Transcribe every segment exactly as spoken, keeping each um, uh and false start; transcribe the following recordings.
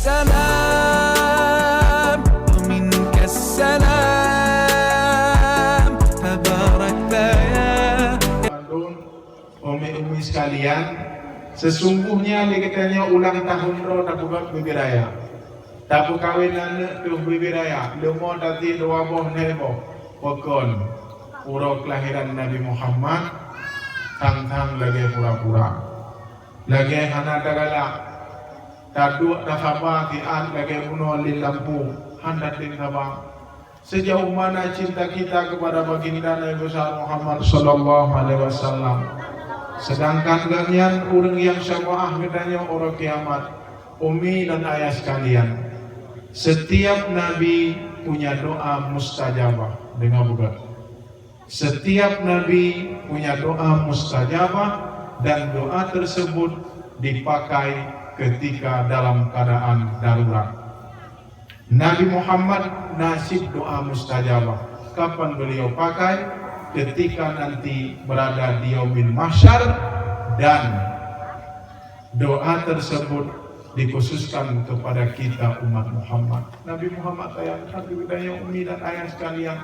Salam, wa minkas salam, tabarakta ya. Umi-umi sekalian, sesungguhnya lé geutanyoe ulang tahun droe tapeugöt bubé raya. Tapeukawen aneuk teuh bubé raya, leumo tati dua boh, lhèe boh. Pakon? Uroe kelahiran Nabi Muhammad, thang-thang lagèe pura-pura. Lagèe hana tagalak, taduek tasaba siat lagèe bunoe lé lampu, hana tem saba. Sejauh mana cinta kita kepada baginda Nabi besar Muhammad sallallahu alaihi wasallam. Sedangkan gobnyan ureueng nyang syafa'ah geutanyoe uroe kiamat. Umi dan ayah sekalian, setiap nabi punya doa mustajabah. Dengar beugöt. Setiap nabi punya doa mustajabah dan doa tersebut dipakai ketika dalam keadaan darurat. Nabi Muhammad na cit doa mustajabah. Kapan beliau pakai? Ketika nanti berada di yaumil mahsyar dan doa tersebut dikhususkan kepada kita umat Muhammad. Nabi Muhammad sayang that keu geutanyoe, umi dan ayah sekalian.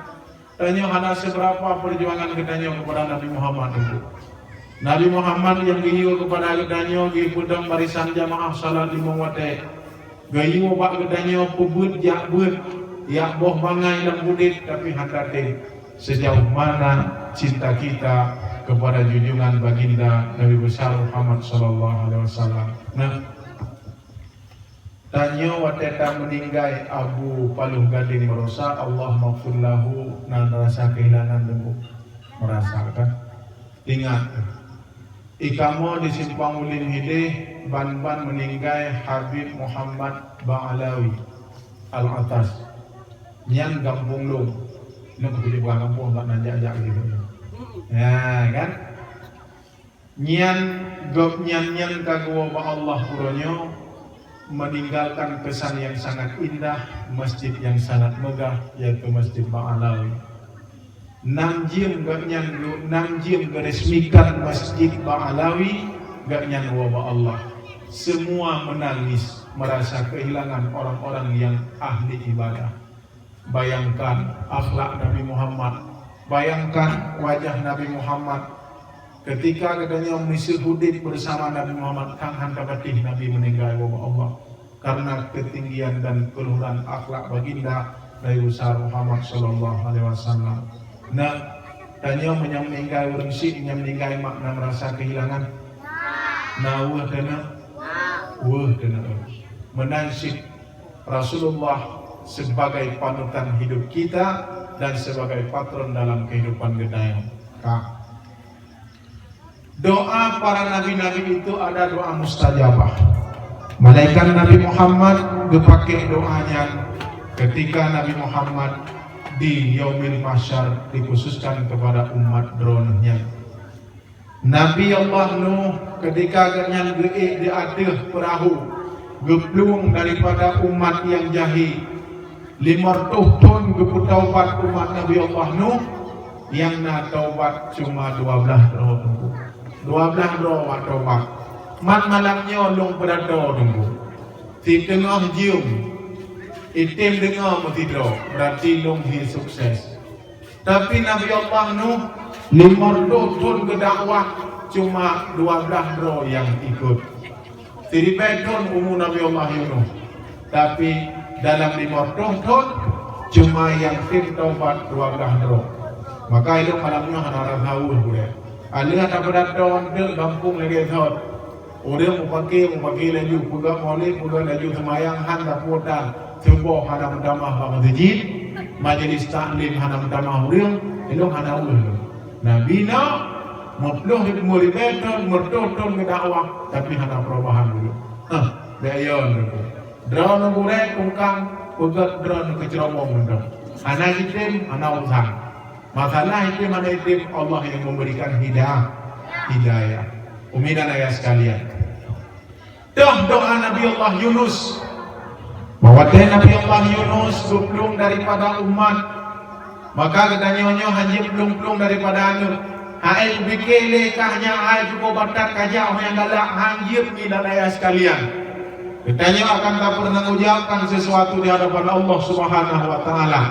Tanyoe hana seberapa perjuangan geutanyoe kepada Nabi Muhammad itu. Nabi Muhammad nyang geuyue kepada geutanyoe geupeudong barisan jamaah salat limong watèe. Geuyue bak geutanyoe peubeuet jak beuet, jak boh bangai lam udép, tapi hana tem. Sejauh mana cinta kita kepada junjungan baginda Nabi besar Muhammad sallallahu alaihi wasallam. Nah, tanyoe watèe tameuninggai Abu Paloh Gadeng Barosa, Allahummaghfir lahu, na rasa kehilangan teungku. Merasa kan? Ingat, i kamoe di Simpang Ulin Hideh ban-ban meuninggai Habib Muhammad Ba'alawi Al-Atas. Nyan gampông lôn. Lôn ka peucebah gampông, bak nan jak-jak gitu. Ya, kan? Nyan, gobnyan nyan ka geuwoe bak Allah uroe nyoe, meninggalkan pesan yang sangat indah, masjid yang sangat megah, yaitu Masjid Ba'alawi. Nam jeuem gobnyan geu-, nam jeuem geuresmikan Masjid Ba'alawi, gobnyan woe bak Allah. Semua menangis, merasa kehilangan orang-orang yang ahli ibadah. Bayangkan akhlak Nabi Muhammad. Bayangkan wajah Nabi Muhammad. Ketika geutanyoe miseue udép bersama Nabi Muhammad, kan hana patéh Nabi meuninggai woe bak Allah. Karena ketinggian dan keluhuran akhlak baginda Nabi besar Muhammad sallallahu alaihi wasallam. Nah, tanyoe meunyoe meuninggai ureueng syiek, meunyoe meuninggai mak, na merasa kehilangan? Na weueh keuneuk? Weueh keuneuk. Meunan cit Rasulullah sebagai panutan hidup kita dan sebagai patron dalam kehidupan geutanyoe. Ka. Doa para nabi-nabi itu ada doa mustajabah. Malaikat Nabi Muhammad geupaké doa nyan ketika Nabi Muhammad di Yaumil Mahsyar dikhususkan kepada umat droeneuh nyan. Nabi Allah Nuh, ketika gobnyan geuék di ateueh peurahô, geuplueng daripada umat nyang jahé, limong reutôh thon geupeutaubat umat Nabi Allah Nuh, nyang na taubat cuma dua blaih droe teungku. Dua blaih droe wak taubat. Man malam nyoe lôn peudato teungku. Siteungoh jeuem, item deungoe meusidroe, berarti lôn hi sukses. Tapi Nabi Allah Nuh, limong reutôh thon geudakwah, cuma dua blaih droe nyang ikot. Siribèe thon umu Nabi Allah Yunus, tapi dalam limong reutôh thon, cuma nyang tem taubat dua blaih droe. Maka ilôn malam nyoe hana rasa weueh gurèe. Aleuh hana beudatoe deuk gampông lagèe thon. Ureueng mupakè, mupakè laju, peugöt molod, peugöt laju seumayang, han sapeue tan. Suboh hana meutamah bak meuseujid, majelis taklim hana meutamah ureueng, ilôn hana weueh lôn. Nabi na, meuploh ribèe thon, meureutoh thon geudakwah, tapi hana perubahan ureueng. Hah, bèk yon lôn. Droeneuh gurèe kungkang, peugöt droeneuh keuceuromong mantong. Hana jitem, hana usang. Masalah item hana item, Allah yang memberikan hidayah. Hidayah. Umi dan ayah sekalian. Toh doa Nabi Allah Yunus. Bahwa watèe Nabi Allah Yunus geuplueng daripada umat, maka geutanyoe nyoe hanjeuet plueng-plueng daripada aneuk. Hai kupike lé kah nyak hai cuko batat kajak nyang galak, hanjeuet umi dan ayah sekalian. Geutanyoe akan tapeurtanggungjawabkan sesuatu di hadapan Allah Subhanahu wa Taala.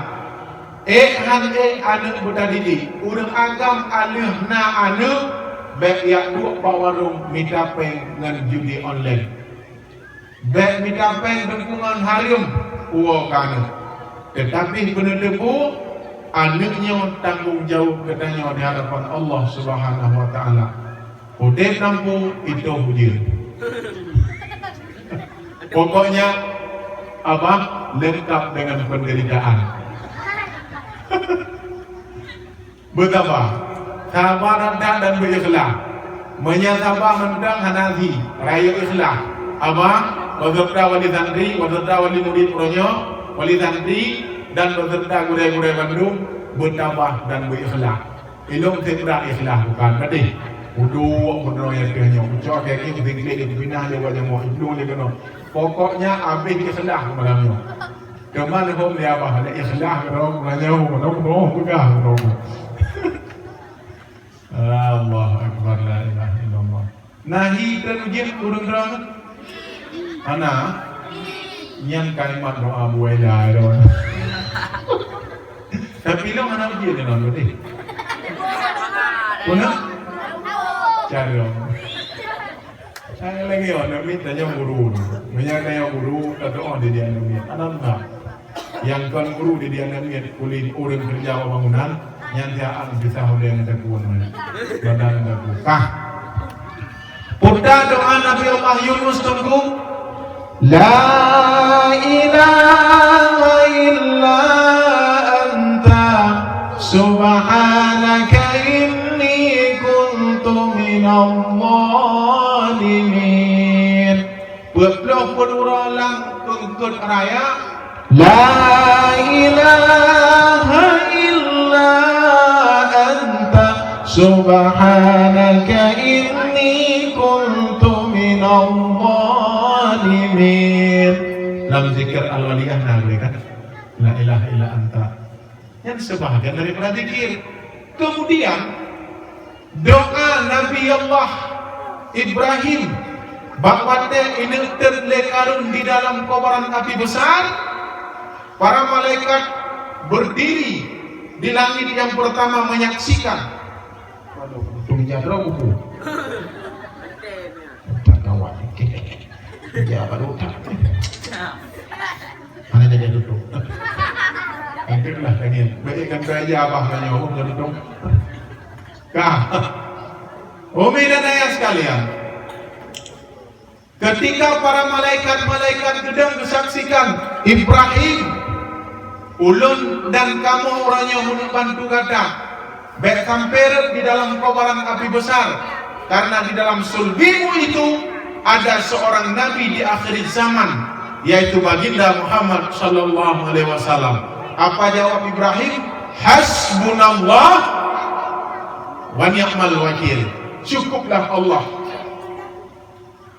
Ék han ék aneuk beutadidik, ureuëng agam aleuh na aneuk, bék jak duek bak warong mita péng ngon judi online. Bék mita péng deungon hareuem uwoe keu aneuk. Teutapi beuneuteupeu, aneuk nyoe tanggong jaweueb geutanyoe di hadapan Allah Subhanahu wa Taala. Udeb nampu, itoh ujeuen. Pokoknya, Abah lengkap dengan penderitaan. Beusaba, saba that-that dan beuikhlaih. Meunyoe saba mantong hana si, rayeuk ikhlaih. Abah beserta wali santri, beserta wali murid uroe nyoe, wali santri dan beserta gurée-gurée bandum beutabah dan beuikhlaih. Ilôn seutra ikhlaih bukan tadi. Uduk meudroe nyang teuh nyoe, ucok kaki singklik di pina lé wajah mo ibnu lé keunoe. Pokoknya abéh ikhlaih malam nyoe. Teuma hom ya bah ada ikhlaih keunoe, meunyoe keunoe, keunoe peugah keunoe. Allahu Akbar, la ilaha illallah. Nahi teuh ujeuen ureuëng droe? Hana. Nyan kalimat doa buwai dah droe. Tapi lôn hana ujeuen nyoe tadi. Peue na? Carông. Hai lagée aneuk miet tanyong guru. Meunyoe tanyong guru, tatu'oh di dia aneuk miet. Aneuk na. Nyang kon guru di dia aneuk miet, kuli ureuëng keureuja bangunan, nyan siat bisa udeb ngon takue nyan. Badan takue. Kah. Peue doa Nabi Allah Yunus teungku? La ilaha illa anta subhanaka inni kuntu minadh dhalimin. Peuet ploh peuet uroe lam peungkot raya. La ilaha illa anta subhanaka inni kuntu minadh dhalimin. Lam zikir Al-Waliyah na boleh kan? La ilaha illa anta. Nyan sebahagian daripada zikir. Kemudian, doa Nabi Allah Ibrahim bak watée ineuk di dalam kobaran api besar, para malaikat berdiri di langit yang pertama menyaksikan. Waduh, untung jaroe buku. Tak kawan. Ya, baru tak. Hana jadi tutup. Mungkinlah lagi. Baik kan saja abah tanya, oh, jadi tutup. Kah. Umi dan ayah sekalian, ketika para malaikat-malaikat geudong geusaksikan, Ibrahim, ulôn dan kamoe uroe nyoe hana bantu gata. Bék sampai rot di dalam kobaran api besar, karena di dalam sulbimu itu ada seorang nabi di akhir zaman, yaitu Baginda Muhammad sallallahu alaihi wasallam. Apa jawab Ibrahim? Hasbunallah wa ni'mal wakil. Cukuplah Allah.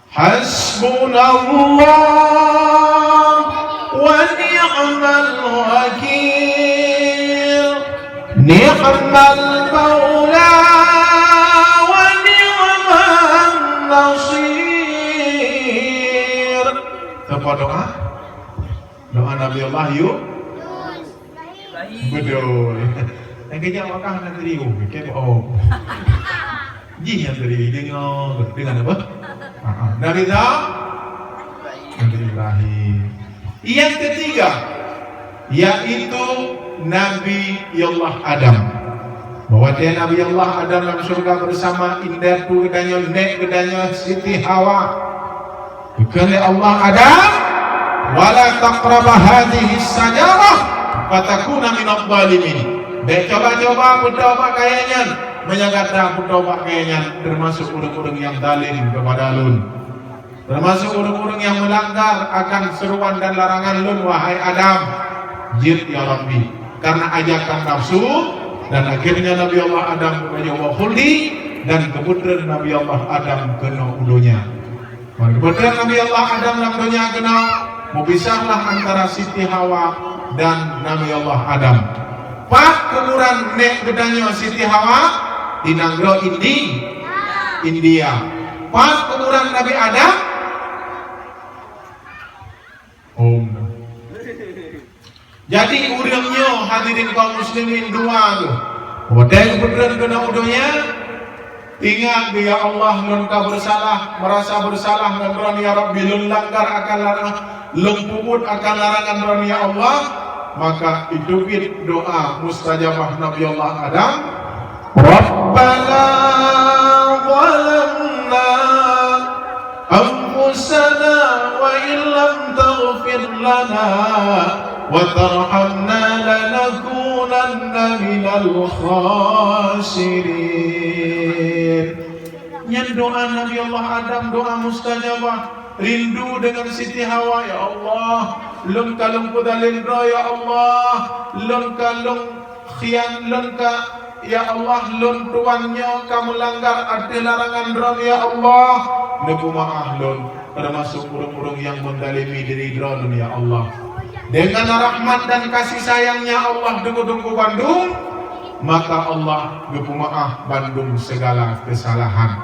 Hasbunallah wa ni'mal wakil. Ni'mal maula wa ni'man nasir. Siapa doa? Doa Nabi Allah Yu-, Ibrahim. Betul. Nyang kejam wakah na teurimong, keu oh. Jih nyang teurimong, deungoe, deungoe apa? Ha, ha. Nabi Isa? Nabi Ibrahim. Yang ketiga, yaitu Nabi Allah Adam. Bahwa dia Nabi Allah Adam dalam syurga bersama indatu geutanyoe, nek geutanyoe Siti Hawa. Geukheun lé Allah Adam, "Wala taqraba hadhihi syajarah fatakuna minadh dhalimin." Bék coba-coba peutobat kayée nyan, meunyoe gata peutobat kayée nyan, teumasok ureuëng-ureuëng nyang zalim keupada Lôn. Teumasok ureuëng-ureuëng nyang meulanggar akan seuruan dan larangan Lôn, wahai Adam. Jeuet, ya Rabbi, karena ajakan nafsu, dan akhirnya Nabi Allah Adam geupajoh bak khuldi, dan keubeuteun Nabi Allah Adam keunoe u donya. Keubeuteun Nabi Allah Adam lam donya keunoe, meupisahlah antara Siti Hawa dan Nabi Allah Adam. Pat kuburan nek geutanyoe Siti Hawa? Di nanggroe Indi-, India. Pat kuburan Nabi Adam? Om. Jadi, ureuëng nyoe, hadirin kaum muslimin, doa tu. Watée geupeutreun keunoe u donya, ingat, "Ya Allah, lôn ka bersalah, merasa bersalah ngon Droeneuh, ya Rabbi, lôn langgar akan larang, lôn peubuet akan larangan Droeneuh, ya Allah." Maka iteubiet doa mustajabah Nabi Allah Adam, "Rabbana zalamna anfusana wa illam taghfir lana wa tarhamna lanakunanna minal khasirin." Nyan doa Nabi Allah Adam, doa mustajabah. Rindu dengan Siti Hawa, "Ya Allah, lôn ka lôn peudalem droe, ya Allah, lôn ka lôn khian, lôn ka, ya Allah, lôn tuan nyoe ka meulanggar ateueh larangan Droeneuh, ya Allah, neupeumeu'ah lôn, teumasok ureuëng-ureuëng nyang meundalimi diri Droeneuh, ya Allah." Dengan rahmat dan kasih sayang-Nya Allah, teungku-teungku bandum, maka Allah geupeumeu'ah bandum segala kesalahan.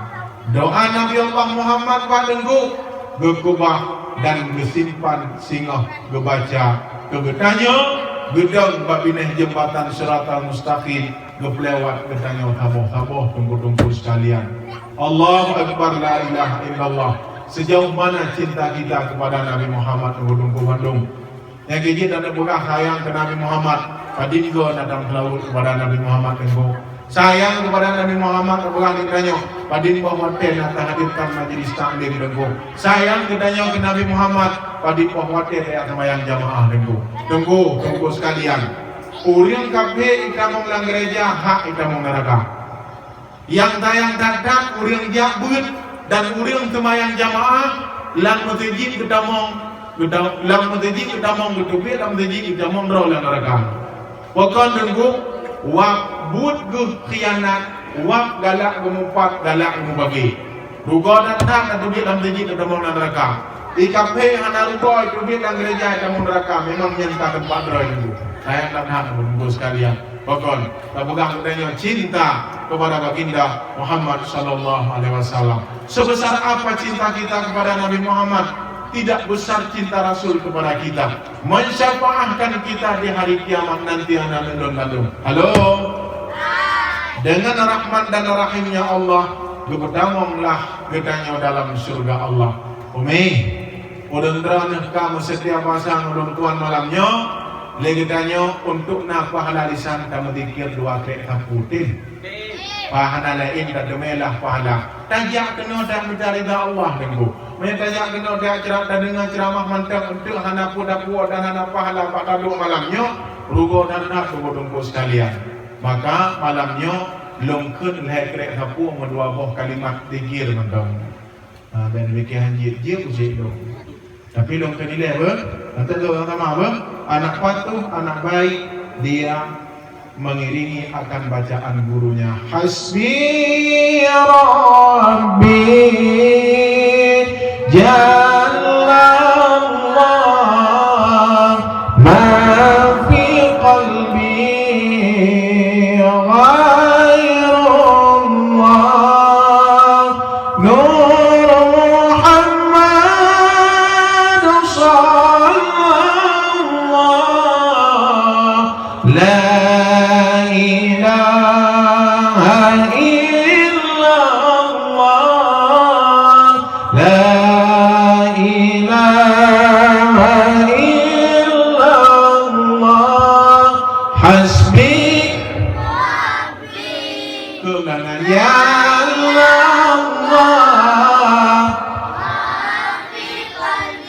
Doa Nabi Allah Muhammad bak teungku geukeubah dan geusimpan singoh geubaca keu geutanyoe, geudong bak binéh jeumbatan Siratal Mustaqim, geupeulewat geutanyoe saboh-saboh, teungku-teungku sekalian. Allahu Akbar, la ilaha illallah. Sejauh mana cinta kita kepada Nabi Muhammad, teungku-teungku bandum? Nyang keujeuet tapeugah sayang keu Nabi Muhammad, padum goe na taseulaweuet kepada Nabi Muhammad, teungku? Sayang kepada Nabi Muhammad tapeugah lé tanyoe, padum boh watée na tahadirkan majlis taklim, teungku? Sayang geutanyoe keu Nabi Muhammad, padum boh watée tajak seumayang jamaah, teungku? Teungku, teungku sekalian, ureuëng kafé itamong lam gereja, hak itamong neuraka. Nyang sayang that-that ureuëng jak beuet dan ureuëng seumayang jamaah lam meuseujid geutamong, geuta-, lam meuseujid geutamong geuteubiet, lam meuseujid geutamong droe lam neuraka. Pakon, teungku? Wab buet geuh khianat, wab galak geumupat, galak geumubagé. Rugoe that-that na teubiet lam meuseujid geutamong lam neuraka. Di kafé hana rugoe teubiet lam gereja tamong neuraka, memang nyan ka teumpat droe, teungku. Sayang that-that, teungku sekalian. Pakon, tapeugah geutanyoe cinta kepada Baginda Muhammad sallallahu alaihi wasallam. Sebesar apa cinta kita kepada Nabi Muhammad, tidak besar cinta Rasul kepada kita. Mensyafaatkan kita di hari kiamat nanti, aneuk lôn bandum. Halo? Dengan rahmat dan rahimnya Allah, geupeutamonglah geutanyoe dalam syurga Allah. Umi, ureuëng droeneuh ka meuseutia puasa ngon ulôn tuan malam nyoe, lé geutanyoe untuk na pahala lisan tameudzikir dua krek sapeue teuh. Pahala laén tateumé lah pahala. Tajak keunoe dak mita ridha Allah, teungku. Meunyoe tajak keunoe dak ceura-, tadeungoe ceuramah mantong eunteuk hana peue tapuwoe dan hana pahala bak taduek malam nyoe, rugoe that-that, teungku-teungku sekalian. Maka malam nyoe lôn kheun lhée krek sapeue meudua boh kalimat dzikir mantong. Ha, dan demikian jeuet-jeuet usék lôn. Tapi lôn kheun ilée beuh, mantong lôn sama beuh, anak patuh, anak baik, dia mengiringi akan bacaan gurunya. Hasbi Rabbi Jallallah, ma fi qalbi ghairullah. Nur Muhammad sallallahu, la ilaha illallah, la ilaha illallah, hasbi. Keumangan ya Allah.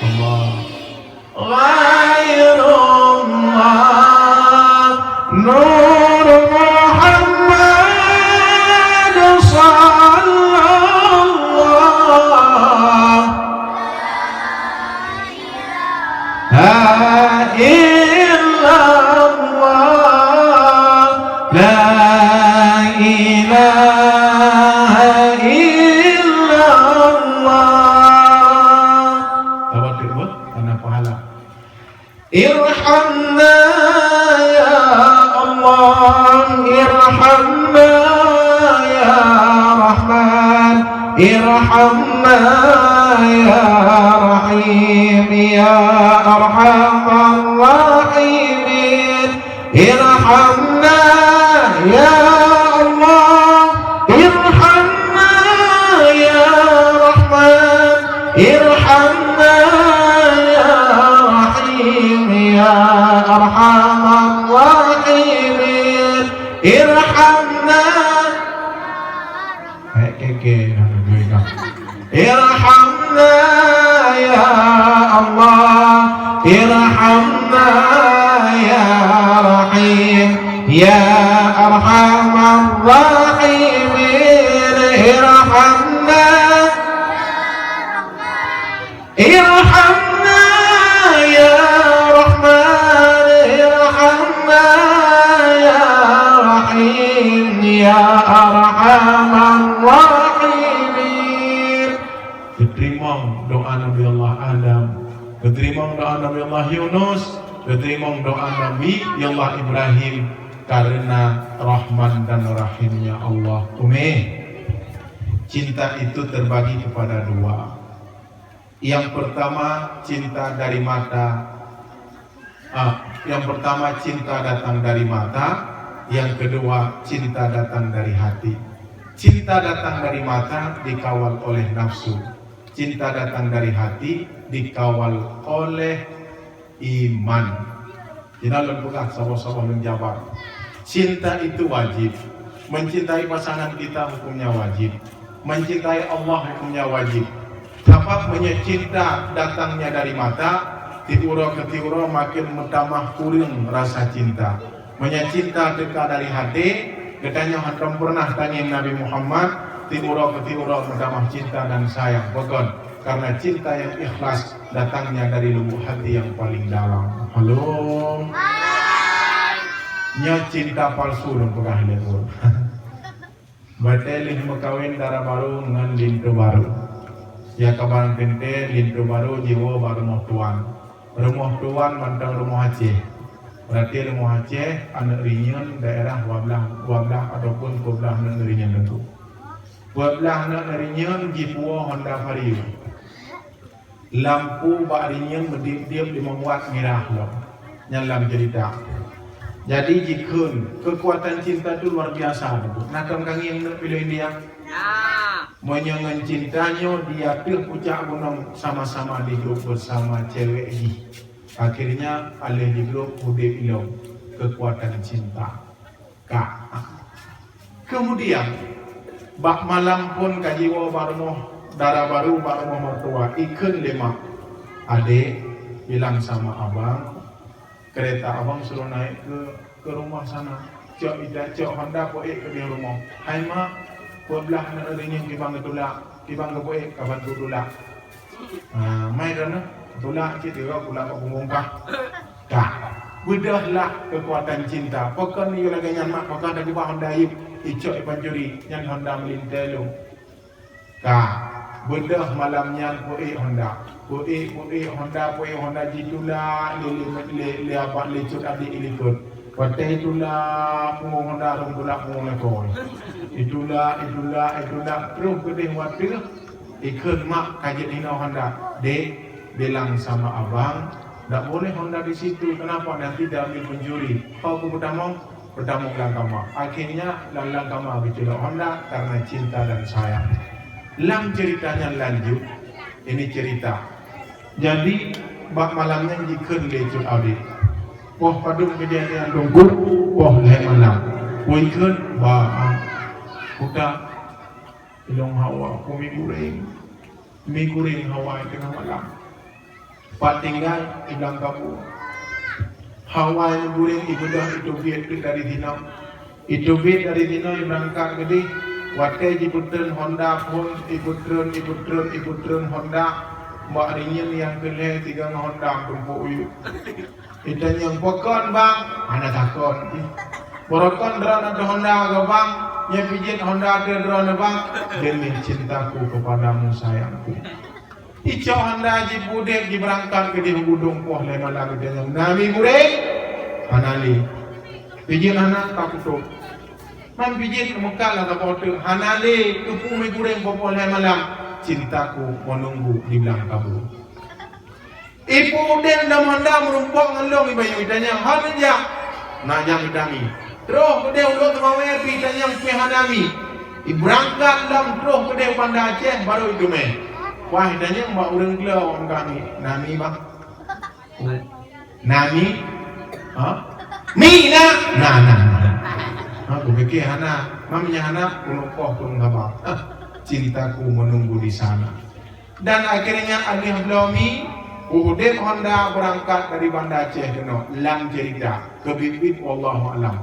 Allah. Ghairullah, Nur Muhammad sallallahu. La ilaha illallah, la ilaha illallah. Tawatir, Bu, karena pahala. Irhamna ya Allah, irhamna ya Rahman, irhamna ya Rahim. يا أرحم الراحمين. ارحمنا يا الله، ارحمنا يا رحمن، ارحمنا يا رحيم، يا أرحم الراحمين. ارحمنا. Hai keke, ارحمنا يا الله، ارحمنا يا رحيم، يا أرحم الراحمين. ارحمنا، ارحمنا يا رحمن، ارحمنا يا رحيم، يا أرحم الراحمين. Geuteurimong doa Nabi Allah Adam, geuteurimong doa Nabi Allah Yunus, geuteurimong doa Nabi Allah Ibrahim karena Rahman dan Rahimnya Allah. Amin. Cinta itu terbagi kepada dua. Yang pertama, cinta dari mata. Ah, yang pertama, cinta datang dari mata. Yang kedua, cinta datang dari hati. Cinta datang dari mata dikawal oleh nafsu. Cinta datang dari hati dikawal oleh iman. Jinoe lôn peugah saboh-saboh lôn jabat. Cinta itu wajib. Mencintai pasangan kita hukumnya wajib. Mencintai Allah hukumnya wajib. Sabab meunyoe cinta datangnya dari mata, tiuroe keu tiuroe makin meutamah kureueng rasa cinta. Meunyoe cinta teuka dari hati, geutanyoe hántom peureunah tangieng Nabi Muhammad, tiuroe keu tiuroe meutamah cinta dan sayang. Pakon? Karena cinta yang ikhlas datangnya dari lubuk hati yang paling dalam. Halo. Nyoe cinta palsu lôn peugah lé ulôn. Watée lheueh meukawen dara barô ngon linto barô. Ya kaban teuntée linto barô jiwoe bak rumoh tuan. Rumoh tuan mantong rumoh Aceh. Berarti rumoh Aceh, aneuk rinyeun daerah dua blah, dua blah ataupun dua blah aneuk rinyeun teungku. Dua blah aneuk rinyeun jipuwoe Honda Vario. Lampu bak rinyeun meudieb-dieb limong watt mirah lom. Nyan lam cerita. Jadi jikheun, kekuatan cinta tu luar biasa teungku. Na kon kangieng neuk piléh India? Na. Meunyoe ngon cinta nyoe di ateueh pucak gunong sama-sama di grup bersama cewek jih. Akhirnya aleh di grup udeb ilom kekuatan cinta. Ka. Kemudian, bak malam phon ka jiwoe bak rumoh dara barô, bak rumoh mertua, ikheun lé mak, "Adek, bilang sama abang, kereta abang suruh naik ke, ke rumah sana. Cok ida, cok Honda peuék keudeh rumoh." "Hai mak, peue blah aneuk rinyeun kiban geutulak, kiban geupeuék ka bantu tulak." Ha, mai droeneuh, tulak cit, tiga pula bak punggong kah. Ka. Beudôh lah kekuatan cinta. Pakon yue lagée nyan mak, pakon takeubah Honda yue, icok ipancuri, nyan Honda meulintée lom. Ka. Beudôh malam nyan peuék Honda. Peuék, peuék Honda, peuék Honda jitulak lé, lé, lé, lé abah lé cut adik ilikot. Watée itulak punggong Honda rhom tulak punggong lakoe. Itulak, itulak, itulak, troh keudeh watée ikheun mak ka jeuet hinoe Honda. "Dek, bilang sama abang, ndak boleh Honda di situ. Kenapa? Nanti diambil pencuri." Ho ku peutamong, peutamong lam kama. Akhirnya lam, lam kama geuculok Honda karena cinta dan sayang. Lam cerita nyan lanjut, ini cerita. Jadi, bak malam nyan jikheun lé cut adik. Poh padub kejadian teungku, poh lhée malam. Pue ikheun, ba, kuta, ilong hawa, pue mi gureng. Mi gureng hawa teungoh malam. Pat tinggai, iblang kabu. Hawa mi gureng ibeudôh iteubiet teuk dari sinoe. Iteubiet dari sinoe ibeurangkat keudeh. Watée jipeutreun Honda phon, ipeutreun, ipeutreun, ipeutreun Honda. Bak rinyeun nyang keu lhée sigoe ngon Honda meutumpôk u yup. Itanyong, "Pakon, Bang?" "Hana takon." "Pakon droeneuh ateueh Honda kah, Bang? Nyoe pijet Honda ateueh droeneuh, Bang." "Demi cintaku kepadamu, sayangku." Icok Honda jipudeb jibeurangkat keudeh u Budong poh lhée malam itanyong, "Na mi gureng?" "Hana lé." "Pijet hana?" "Ka kutôb." "Man pijet meukak lam saboh teuk." "Hana lé, keupeue mi gureng poh lhée malam?" "Cintaku menunggu di blang kabu." Ipeu udeb lam honda meurumpok ngon lôn i bayeue, itanyong, "Hana jak?" "Na jak," geutami. Troh keudeh ulôn teumawé pih, itanyong, "Pih hana mi?" Ibeurangkat lom troh keudeh Banda Aceh, barô iteumé. Wah, itanyong bak ureuëng keu lôn, "Ka mi?" "Na mi, bah." "Na mi?" "Ha?" "Mi na?" "Na, na, na." Ha, kupike hana. "Meunyoe hana, keuneuk poh keuneuk haba." "Cintaku menunggu di sana." Dan akhirnya alheuh bloe mi, udeb honda beurangkat dari Banda Aceh keunoe, lam cerita, keubiet-biet wallahu alam.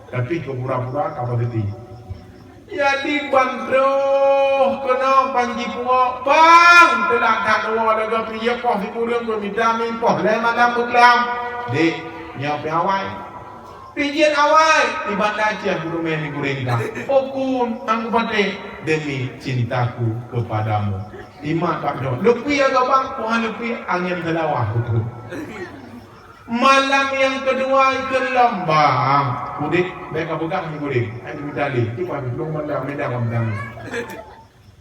Tapi keu pura-pura ka beureuti. Jadi ban troh keunoe ban jipuwoe, bang, teulat that woe lagèe pih poh sikureueng beumita mi poh lhèe malam beuklam. Dek, nyoe pih awai. Pijit awai, ibadah cah gurumé mi gureng ka. Ukun, angku patéh, demi cintaku kepadamu. Imat bak nyoe. Leupie agam bang, Tuhan leupie angén seulawah beutôi. Malam nyang keudua ikheun lom bang. Udeb, bèk ka peugah mi gureng. Hai gureng tali, tu pah belum malam, beda malam.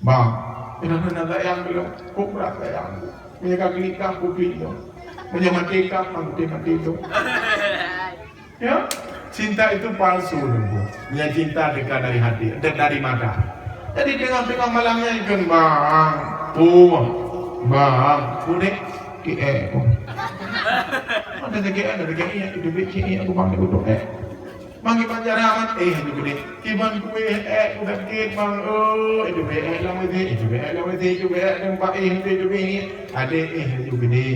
Bang, ina na sayang dulu. Kok berat sayang tu. Punya kaki nikah, kok klik tu. Punya mati kah, kok mati mati tu. Ya, cinta itu palsu, Teungku. Punya cinta dekat dari hati, de-, dari mata. Jadi tengah-tengah malamnya ikheun bang, oh, bang, udeb, kiek, oh. Ada sakit, ada sakit, iya, itu bik, kiek, aku bang, itu, eh. Manggé bak jarak, eh, haju geudeh. Kiban kueh, eh, ku sakét, bang, oh, itu bek, eh, lam wc, itu bek, eh, lam wc, itu bek, eh, lam bak, eh, itu bek, eh. Adek, eh, haju geudeh.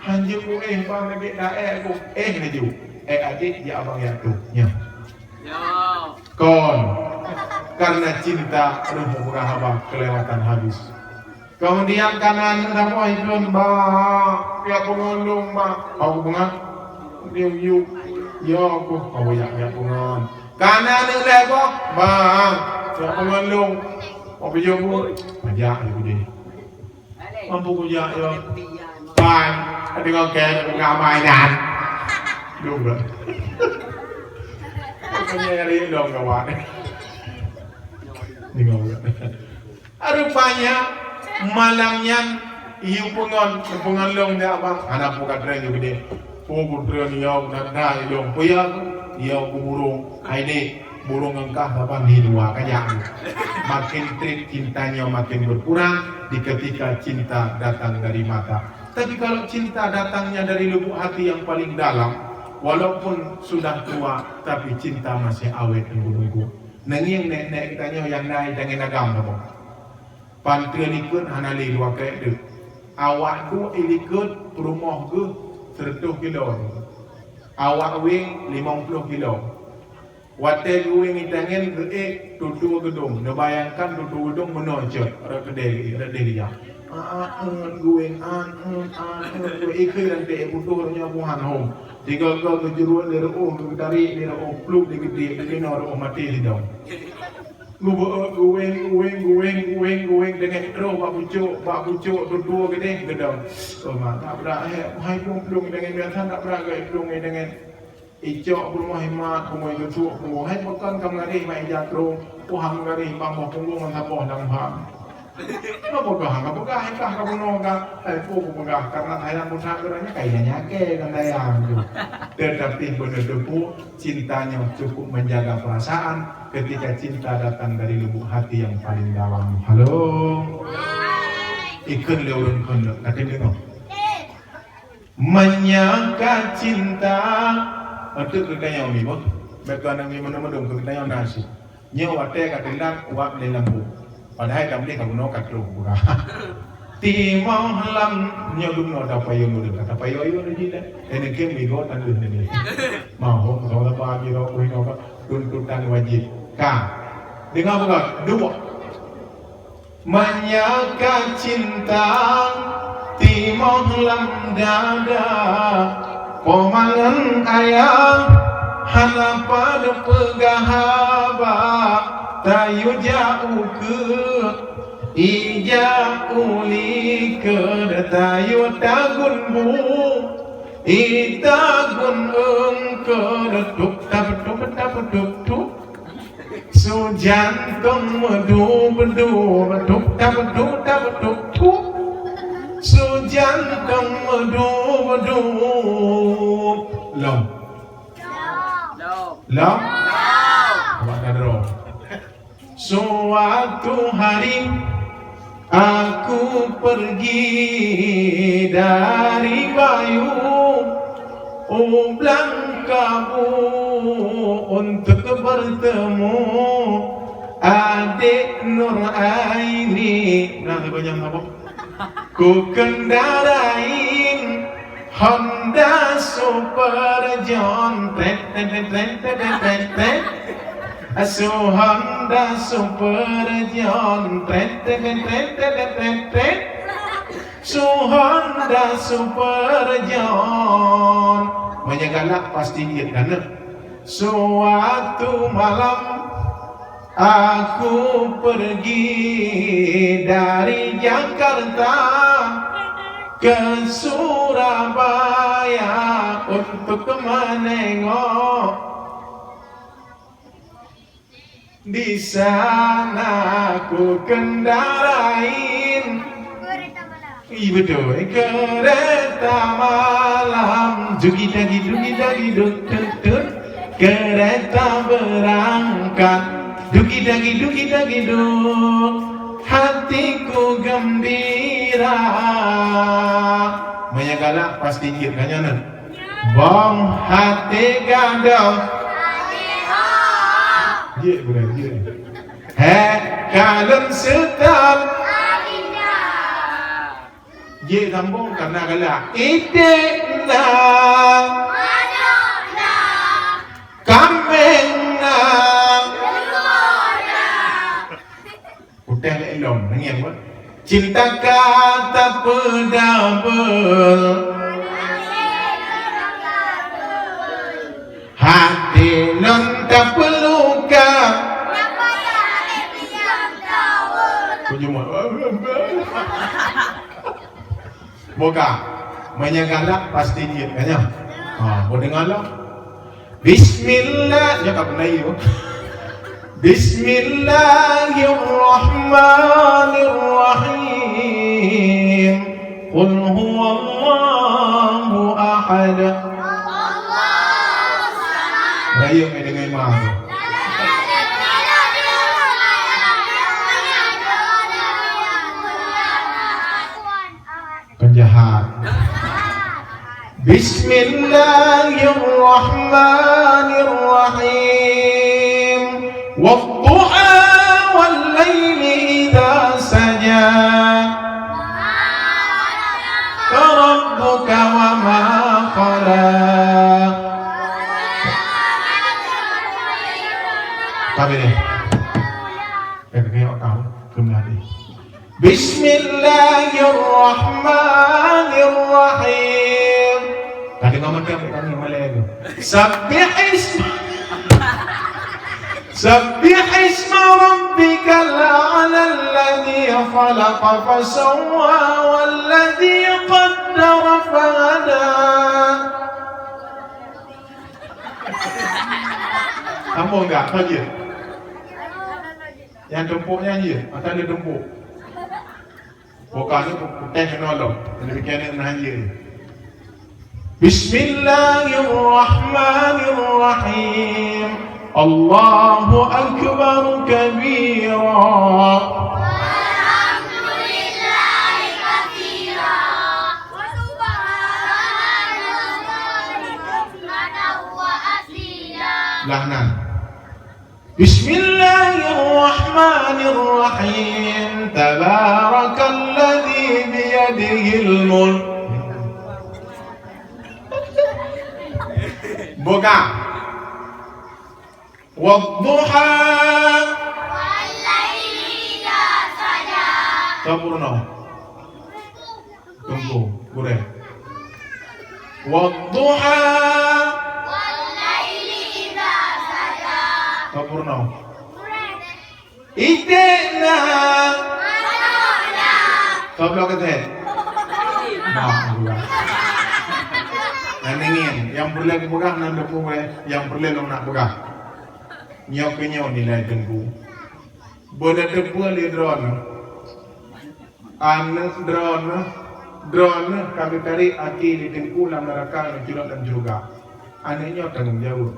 Haju kueh, bang, lagèe dah, eh, ku, eh, haju. Eh, adek, ya abang, ya tu. Ya. Ya. Kon. Karena cinta, aduh, murah abang, kelewatan habis. Kemudian kanan saboh ikheun, "Bang, piak peungon lôn, Bang." "Hau peungon?" "Yuk, yuk." "Ya, aku." "Hau, ya, piak peungon." Kanan lhèe boh, "Bang, piak peungon lôn." "Apa ya, Bu?" "Pajak, ya, Bu, deh." "Mampu kujak, ya." "Bang, tengok ke, bukan mainan." Dua. Rupanya nyari dong kawan. Tengok. Rupanya malam nyan, yue peungon, peungon lôn dak, Bang. Hana peue ka treun yue geudeh. Peue ku treun nyoe, na, na, ilôn. Peue ya ku? Ya ku burông. Hai dek, burông ngon kah saban di dua, ka jak. Makin trép cinta nyoe makin berkurang di ketika cinta datang dari mata. Tapi kalau cinta datangnya dari lubuk hati yang paling dalam, walaupun sudah tua, tapi cinta masih awet, Teungku-teungku. Neungieng nèk-nèk geutanyoe nyang na i tangieng agam saboh. Panteue likot hana lé dua krék deuek. Awak duek i likot peurumoh geuh seureutôh kilo. Awak weng limong ploh kilo. Watèe geuweng i tangieng geuék tutoe geudong. Neubayangkan tutoe geudong meunoe cot, rot keudè geuék, rot keudè geujak. An-an geuweng, an-an, an-an geuweng. Ikheun lam teuék putôh nyoe buhan hom. Tiga-tiga geujeurot lé reuôh, geutarek lé reuôh, plup lé geudiek, lé nyoe reuôh maté sidong. Geubeue geuweng, geuweng, geuweng, geuweng, geuweng, deungon troh bak pucôk, bak pucôk tutoe geudeh geudong. Oh, mak, tak bra, eh, hai plueng-plueng deungon biasa, tak bra geuh plueng deungon. Icok peurumoh imat, peurumoh geutrok, peurumoh hai pakon ka meugaréh bak ija troh, oh, ha meugaréh bak boh punggong ngon saboh lam pham. Ka peugah, ka peugah, hai kah ka bunoe ka, hai peue kupeugah, karena sayang buta keuranya, kaya nyakée kan sayang tu. Tetapi beuneuteupeu, cinta nyoe cukup menjaga perasaan ketika cinta datang dari lubuk hati yang paling dalam. Halo? Ikheun lé ureueng kheun lé, ka teudeungoe. Meunyoe ka cinta, untuk geutanyoe mi boh. Bèk keu aneuk mi mandum-mandum keu geutanyoe na cit. Nyoe watèe ka teulat uap lé lampu. Padahai ka meunan ka bunoe ka troh buka. Timoh lam nyoe dum nyoe tapayong ureueng ka tapayong ayong lagi dah. Ini ke migo tandeuh ni. Mahom kau lepas di rokok ini apa? Tuntutan wajib. Ka. Dengar buka. Dua. Meunyoe ka cinta timoh lam dada, po mangan ayah hana pada peugah haba, tayue jak ukeue, ija ulikeu, tayue tagun bu, itagun eungkeu, tup tap tup tap tup tup. Su jantong meudub-dub, tup tap tup tap tup tup. Su jantong meudub-dub. Lom. Lom. Lom. Awak ka droe. Suatu hari aku pergi dari Bayu u Blangkabu untuk bertemu adik Nur Aini. Nah, lagu nyang apa? Ku kendarain Honda Super John, tret, tret, tret. Asu Honda Super John, tret, tret, tret. Su Honda Super John. Meunyoe galak pasti jeuet ka na. Suatu malam aku pergi dari Jakarta ke Surabaya untuk menengok di sana ku kendarain. Ih, betul. Kereta malam. Dugi dagi, dugi dagi, dut, dut, dut. Kereta berangkat. Dugi dagi, dugi dagi, dut. Hatiku gembira. Meunyoe galak pasti jeuet ka nyan. Bang hati gadang. Jeuet, bukan jeuet. Hei, kalon setan. Jeuet sambung karena galak. Iték na. Kaméng na. Utang lé lom, nangis apa? Cinta ka tapeudabel, hati lôn tapeuluka. Boga, meunyoe galak pasti jeuet, kan, ya? Ha, boh deungoe lom. Bismillah, ya ka pernah yuk. Bismillahirrahmanirrahim. Qul huwallahu ahad. Rayeuk mai deungon imam. Penjahat. Bismillahirrahmanirrahim. Wadduha wallaili idza saja. Wa rabbuka wa ma qala. Tapi ni. Eh, kena tahu. Kena ni. Bismillahirrahmanirrahim. Tadi kamu tak berani malam tu. Sabbih isma. Sabbih isma rabbikal a'la alladzi khalaqa fasawwa walladzi qaddara fahada. Sambung enggak? Apa je? Nyang tumpuk nyan je, masa dia tumpuk. Bukan tu putih kena lom. Demikian yang nahan je. Bismillahirrahmanirrahim. Allahu akbar kabira. Lahnan. Bismillahirrahmanirrahim. Tabarakalladzi biyadihil mulk. Buka. Wadduha. Sampurna. Tunggu, gurèe. Wadduha. Wallaili idza saja. Sampurna. Itikna. Masukna. Sampurna keu teuh. Nah, gurèe. Nah, ningin, nyang peureulèe geupeugah, na teupeue, nyang peureulèe lôn nak peugah. Nyoe keuh nyoe nilai teungku. Beuneuteupeu lé droeneuh. Aneuk droeneuh Droeneuh ka geutarek até di teungku lam neuraka ngon culok lam syeuruga. Aneuk nyoe tanggong jaweueb.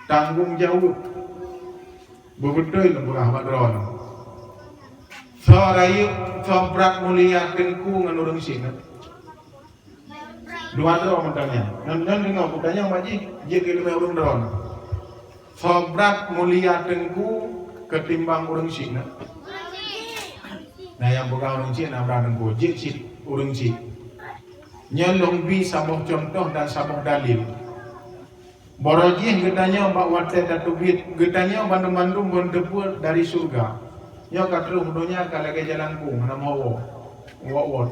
Tanggong jaweueb. Beubeutôi lôn peugah bak droeneuh. Soe rayeuk, soe brat mulia teungku ngon ureueng syiek nyoe? Dua droe meutanyoe. Ngon, ngon deungoe kutanyoe bak jih, jeuet keu leumeh ureueng droeneuh. Soe brat mulia teungku keutimbang ureueng syiek nyoe? Nah, nyang peugah ureueng syiek na brat teungku, jeuet cit ureueng syiek. Nyoe lôn bi saboh cuntoh dan saboh dalil. Barô jih geutanyoe bak watée tateubiet, geutanyoe bandum-bandum beuteubiet dari syeuruga. Nyoe ka troh donya ka lagée jalan kung, hana meuwoe. Wot-wot.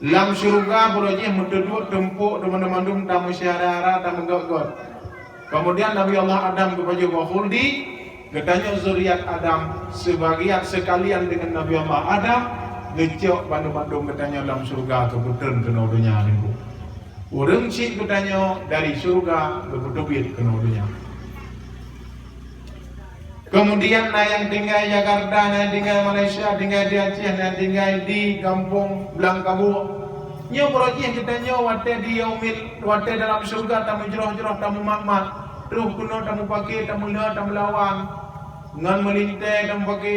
Lam syeuruga barô jih meuteuduek teumpok bandum-bandum tameusyara-syara, tameugét-gét. Keumudian Nabi Allah Adam geupajoh bak khuldi, geutanyoe zuriat Adam, seubagian seukalian deungon Nabi Allah Adam, geucok bandum-bandum geutanyoe lam syeuruga keu beutreun keunoe donya nyoe. Ureueng syiek geutanyoe dari syeuruga geupeuteubiet keunoe donya. Keumudian na nyang tinggai Jakarta, na nyang tinggai Malaysia, tinggai di Aceh, na nyang tinggai di gampông Blangkabuek. Nyoe barô jih geutanyoe watée di yaumil, watée dalam syeuruga tameujroh-jroh, tameumat-mat, troh keunoe tameupaké, tameulhö, tameulawan. Ngon meulintée tameupaké,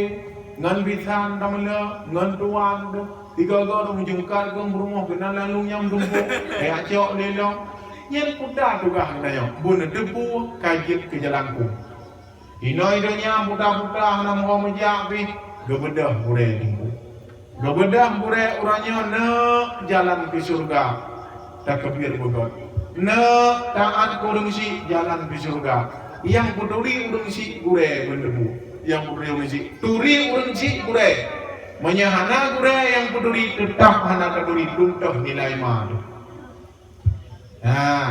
ngon bisan tameulhö, ngon tuan, tiga-tiga ureueng meujungkat keu peurumoh keunan lalu nyang dumpok, kaya cok lé lom. Nyan peue tugaih geutanyoe, beuneuteupeu ka jeuet keu jalan kung. Inoe donya buta-buta hana meuho meujak pih, geubeudôh gurée teungku. Geubeudôh gurée uroe nyoe neuk jalan keu syeuruga, takeubiet beugét. Neuk taát keu ureueng syiek jalan keu syeuruga. Nyang peuturi ureueng syiek gurée beuneuteupeu. Nyang peuturi ureueng syiek, turi ureueng syiek gurée. Meunyoe hana gurée nyang peuturi, teutab hana taturi, tuntoh nilai ma teuh. Nah,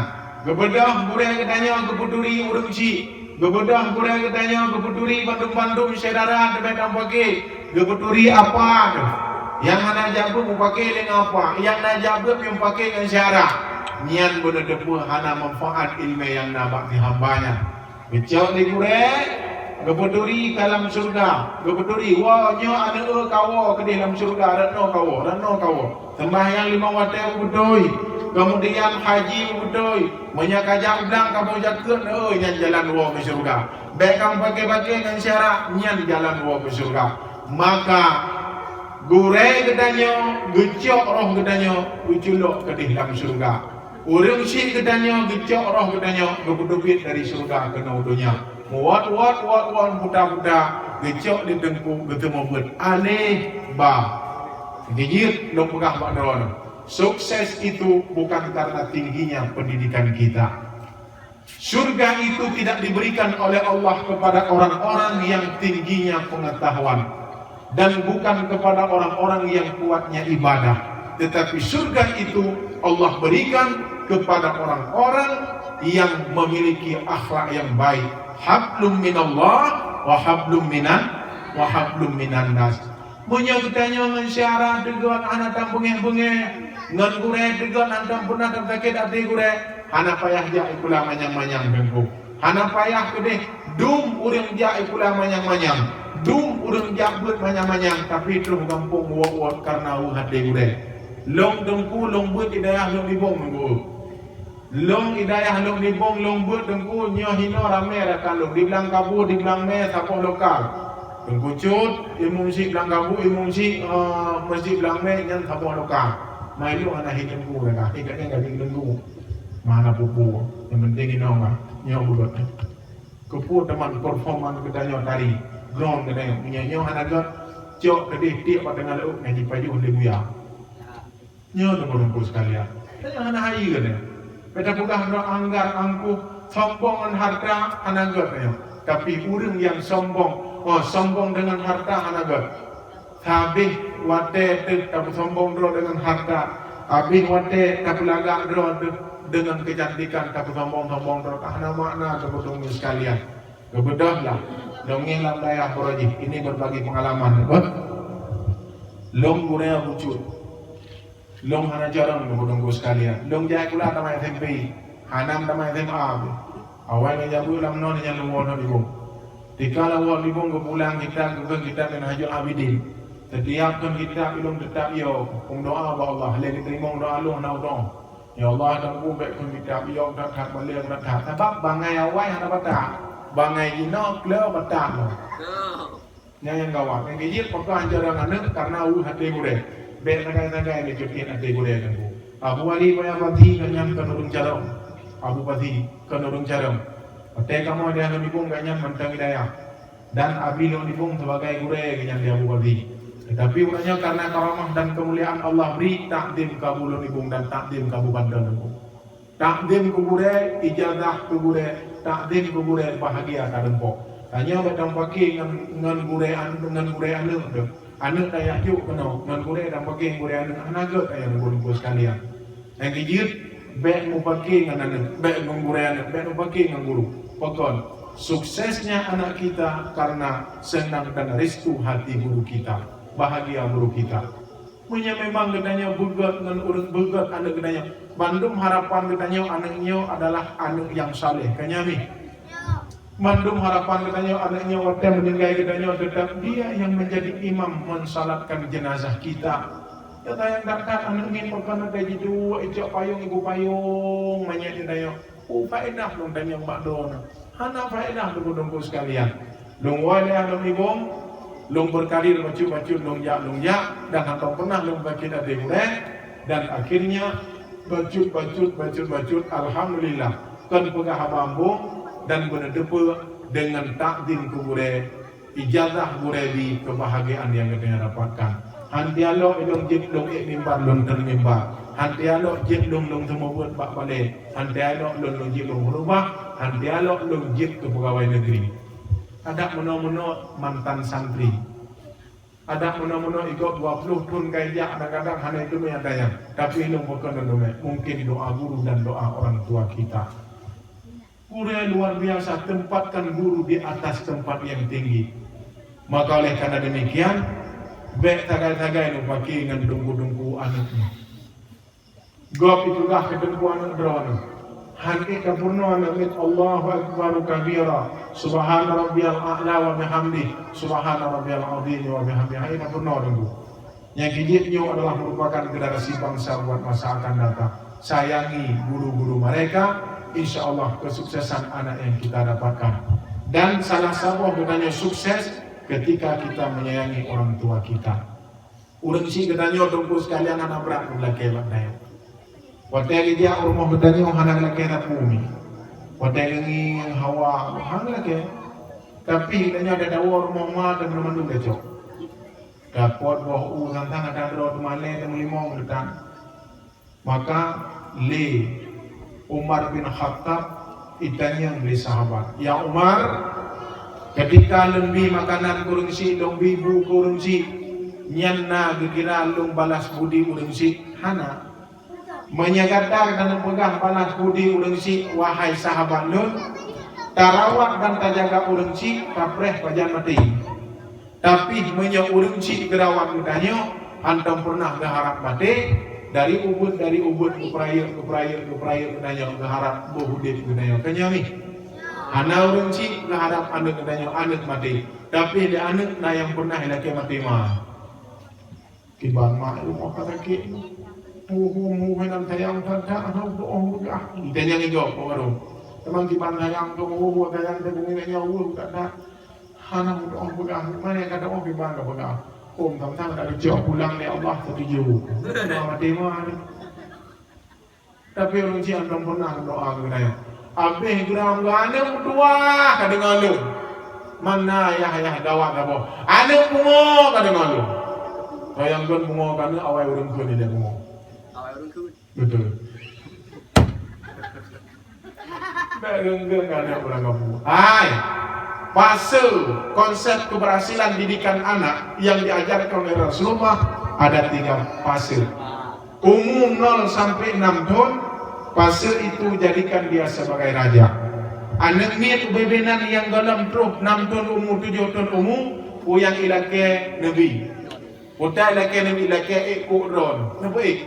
geubeudôh gurée geutanyoe geupeuturi ureueng syiek, geubeudôh gurée geutanyoe geupeuturi bandum-bandum syedara teubiet tameupaké, geupeuturi apa teuh. Nyang hana jak beuet meupaké lé ngon apa, nyang na jak beuet meupaké ngon syedara. Nyan beuneuteupeu hana manfaat ileumé nyang na bak si hamba nyan. Geucok lé gurée, geupeuturi ka lam syeuruga. Geupeuturi, woe nyoe aneuk eu kawoe keudeh lam syeuruga, rot noe kawoe, rot noe kawoe. Seumbahyang limong watée beubeutôi, keumudian haji beubeutôi. Meunyoe ka jak u blang kamoe jakeuet, eu nyan jalan woe keu syeuruga. Bék kameupaké-paké ngon syedara, nyan jalan woe keu syeuruga. Maka gurée geutanyoe geucok roh geutanyoe geuculok keudeh lam syeuruga. Ureueng syiek geutanyoe geucok roh geutanyoe geupeuteubiet dari syeuruga keunoe donya. Meuwot-wot, wot-wot, buta-buta, geucok di teungku geuteumé beuet aléh ba. Jijeuet lôn peugah bak droeneuh, sukses itu bukan karena tingginya pendidikan kita. Surga itu tidak diberikan oleh Allah kepada orang-orang yang tingginya pengetahuan dan bukan kepada orang-orang yang kuatnya ibadah, tetapi surga itu Allah berikan kepada orang-orang yang memiliki akhlak yang baik. Hablum minallah wa hablum minan, wa hablum minan nas. Meunyoe geutanyoe ngon syedara teugot hana tabeungéh-beungéh, ngon gurée teugot hana tapeuna tasakét até gurée, hana payah jak sikula manyang-manyang teungku. Hana payah keudeh dum ureueng jak sikula manyang-manyang, dum ureueng jak beuet manyang-manyang, tapi troh gampông wot-wot kareuna weueh até gurée. Lôn teungku, lôn beuet di dayah lôn Libong teungku. Lôn di dayah lôn Libong lôn beuet teungku, nyoe hinoe ramé rakan lôn. Di Blangkabu, di Blangmé saboh lokal. Teungku Cut, imum syiek Blangkabu, imum syiek, eh, Meuseujid Blangmé nyan saboh lokal. Mai lôn hana hi teungku dah, hi gata nyan ka jeuet teungku. Mana pupu, nyang penting inong lah, nyoe beugét. Keupeue teuma performa geutanyoe tari, ground geutanyoe, meunyoe nyoe hana gét, cok keudeh tiek bak teungoh laôt nyan jipajoh lé buya. Nyoe teungku-teungku sekalian, tanyoe hana hayeue nyoe. Beda peugah droe anggar angkuh, sombong ngon harta hana gét nyoe. Tapi ureueng nyang sombong, oh, sombong deungon harta hana gét. Habéh watée teuh tapeusombong droe deungon harta, habéh watée tapeulagak droe teuh deungon keucantikan, tapeusombong-sombong droe, hana makna teungku-teungku sekalian. Geubeudôh lah, dongeng lam dayah baroe jih, ini berbagi pengalaman, beutôi? Lôn gurée bucut. Lôn hana carông teungku-teungku sekalian. Lôn jak sikula tamat S M P, hana tamat S M A pih. Awai lôn jak beuet lam noe nyan lôn woe Libong. Tika lôn woe Libong geupulang kitab, geukheun kitab Minhajul Abidin. Setiap kheun kitab ilôn teutap yo, peumeudoa bak Allah, lé geuteurimong doa lôn na udoe. Ya Allah, Teungku, bék kheun kitab yo that-that, malée that-that. Sabab bangai awai hana batat, bangai jinoe kleu batat lom. Nyan nyang gawat. Nyang keujeuet peugah jaroe aneuëk kareuna weueh até gurée. Bék sagai-sagai neucukét até gurée Teungku. Abu Ali Paya Pati gobnyan kon ureuëng carông. Abu Pati kon ureuëng carông. Watée kamoe di Alun Ibong gobnyan mantong di dayah. Dan abi lôn Ibong sibagai gurée gobnyan di Abu Pati. Teutapi uroe nyoe kareuna karamah dan keumuliaan Allah bri, takzim keu Abu lôn Ibong dan takzim keu Abu Banten Teungku. Takzim keu gurée, ijazah keu gurée, takzim keu gurée, bahagia tareumpok. Tanyoe bék tameupake ngon, ngon gurée an-, ngon gurée aneuëk teuh. Aneuëk tayah jok keunoe, ngon gurée tameupake gurée aneuëk, hana gét ayah teungku-teungku sekalian. Nyang keujeuet, bék meupake ngon aneuëk, bék ngon gurée aneuëk, bék meupake ngon guru. Pakon, suksesnya anak kita karena senang dan restu hati guru kita, bahagia guru kita. Meunyoe memang geutanyoe beugét ngon ureuëng, beugét aneuëk geutanyoe, bandum harapan geutanyoe aneuëk nyoe adalah aneuëk nyang saleh, ka nyan mih. Bandum harapan geutanyoe aneuëk nyoe watée meuninggai geutanyoe teutap dia nyang meunjadi imam mensalatkan jenazah kita. Nyata nyang that-that aneuëk ngieng pakon watée jiduek icok payong ibu payong manyét geutanyoe. Peue faedah lôn tanyong bak droeneuh? Hana faedah teungku-teungku sekalian. Lôn woe lé Alun Ibong, lôn berkarir bacut-bacut lôn jak, lôn jak, dan hana pernah lôn sakét até gurée, dan akhirnya bacut-bacut, bacut-bacut, alhamdulillah, kon peugah haba embong dan beuneuteupeu deungon takzim keu gurée, ijazah gurée bi keubahagiaan nyang geutanyoe dapatkan. Han tialok ilôn jeuet lôn ék mimbar lôn treun mimbar. Han tialok jeuet lôn lôn seumeubeuet bak balée. Han tialok lôn lôn jeuet lôn khutubah. Han tialok lôn jeuet keu peugawai neugri. Adak meunoe-meunoe mantan santri. Adak meunoe-meunoe igob dua ploh thon ka ijak, kadang-kadang hana iteumé ata nyan. Tapi lôn bukon lôn teumé. Mungkin doa guru dan doa orang tua kita. Gurée luar biasa, tempatkan guru di atas tempat yang tinggi. Maka oleh karena demikian, bék sagai-sagai neupake ngon teungku-teungku aneuëk nyoe. Gob itulah keu teungku aneuëk droeneuh. Han ék tapeurunoe aneuëk miet Allahu Akbar kabira, Subhana Rabbiyal A'la wa bihamdih, Subhana Rabbiyal Azim wa bihamdih. Han ék tapeurunoe teungku. Nyang keujeuet nyoe adalah merupakan generasi bangsa buat masa akan datang. Sayangi guru-guru mereka, insya Allah kesuksesan anak yang kita dapatkan. Dan salah saboh geutanyoe sukses ketika kita menyayangi orang tua kita. Ureuëng syiek geutanyoe teungku sekalian hana brat meulakée bak tanyoe. Watée geujak u rumoh geutanyoe hana geulakée sapeue mi. Watée geungieng hawa hana geulakée. Tapi geutanyoe ada dawa rumoh ma dan mandum gacok. Dapot boh u sang-sang ata droe teuma lé teuma limong geutan. Maka lé Umar bin Khattab itanyong lé sahabat, "Ya Umar, ketika lôn bi makanan keu ureuëng syiek, lôn bi bu keu ureuëng syiek, nyan na geukira lôn balas budi ureuëng syiek? Hana. Meunyoe gata ka neupeugah balas budi ureuëng syiek, wahai sahabat lôn, tarawat dan tajaga ureuëng syiek, tapreh pajan maté." Tapi meunyoe ureuëng syiek geurawat geutanyoe, hantom peureunah geuharab maté, dari ubeut, dari ubeut geupeurayeuk, geupeurayeuk, geupeurayeuk geutanyoe geuharab boh udeb geutanyoe. Tanyoe nih, hana ureuëng syiek geuharab aneuëk geutanyoe, aneuëk maté. Tapi lé aneuëk na nyang peureunah ilakée maté ma. Kiban mak rumoh ka sakét. Muhu-muhu hainan sayang that-that hana udoe beugah. Itanyong igob, Pak Warong. Teuma kiban sayang tu muhu-muhu sayang tu bungéh nyoe weueh that-that. Hana udoe beugah. Mane ka doe kiban ka beugah. Om tang-tang dak geucok pulang lé Allah setuju. Maté ma ni. Tapi ureuëng syiek hantom peureunah doa keu geutanyoe. Abéh geuram geuh aneuëk dua ka deungoe lom. Mana yah-yah gawat saboh. Aneuëk pungo ka deungoe lom. Tayang kon pungo ka aneuëk awai ureuëng kheun ilée pungo. Awai ureuëng kheun. Beutôi. Bék geng-geng aneuëk ureuëng kampung. Hai. Fase konsep keberhasilan didikan anak yang diajarkan oleh Rasulullah ada tiga fase. Umu nol sampai enam thon, fase itu jadikan dia sebagai raja. Aneuëk miet ubé-bé nan nyang gohlom troh nam thon umu, tujoh thon umu, peue nyang ilakée neubi. Peue ilakée neubi, ilakée ék kok droeneuh. Neupeuék.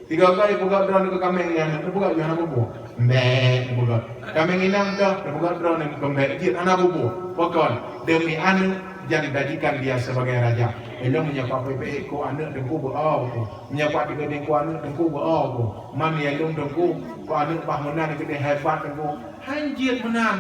Tiga kali peugah droeneuh keu kaméng nyan, neupeugah jih hana bubu. Mbék, neupeugah. Kaméng inong toh, neupeugah droeneuh keu mbék jih hana bubu. Pakon, demi aneuëk Jangan jadikan dia sebagai raja. Ilong meunyoe pat peuék ko aneuk teungku beu-o ko. Meunyoe pat teukeudeng ko aneuk teungku beu-o ko. Man ya ilong teungku ko aneuk bah meunan keudeh hebat teungku. Hanjeuet meunan.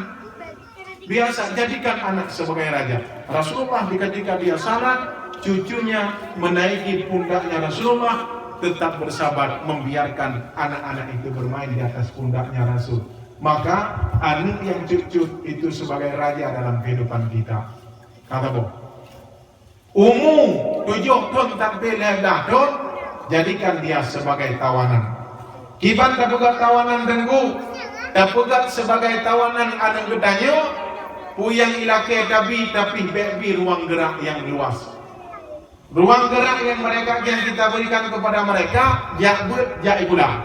Biasa jadikan anak sebagai raja. Rasulullah di ketika dia salat, cucunya menaiki pundaknya Rasulullah, tetap bersabar membiarkan anak-anak itu bermain di atas pundaknya Rasul. Maka aneuk nyang cut-cut itu sebagai raja dalam kehidupan kita. Kata boh. Umu tujoh thon sampai lhèe blah thon, jadikan dia sebagai tawanan. Kiban tapeugah tawanan teungku, tapeugah sebagai tawanan aneuk geutanyoe, peue nyang ilakèe tabi, tapi bèk bi ruang gerak nyang luas. Ruang gerak yang mereka, yang kita berikan kepada mereka, jak beuet, jak sikula.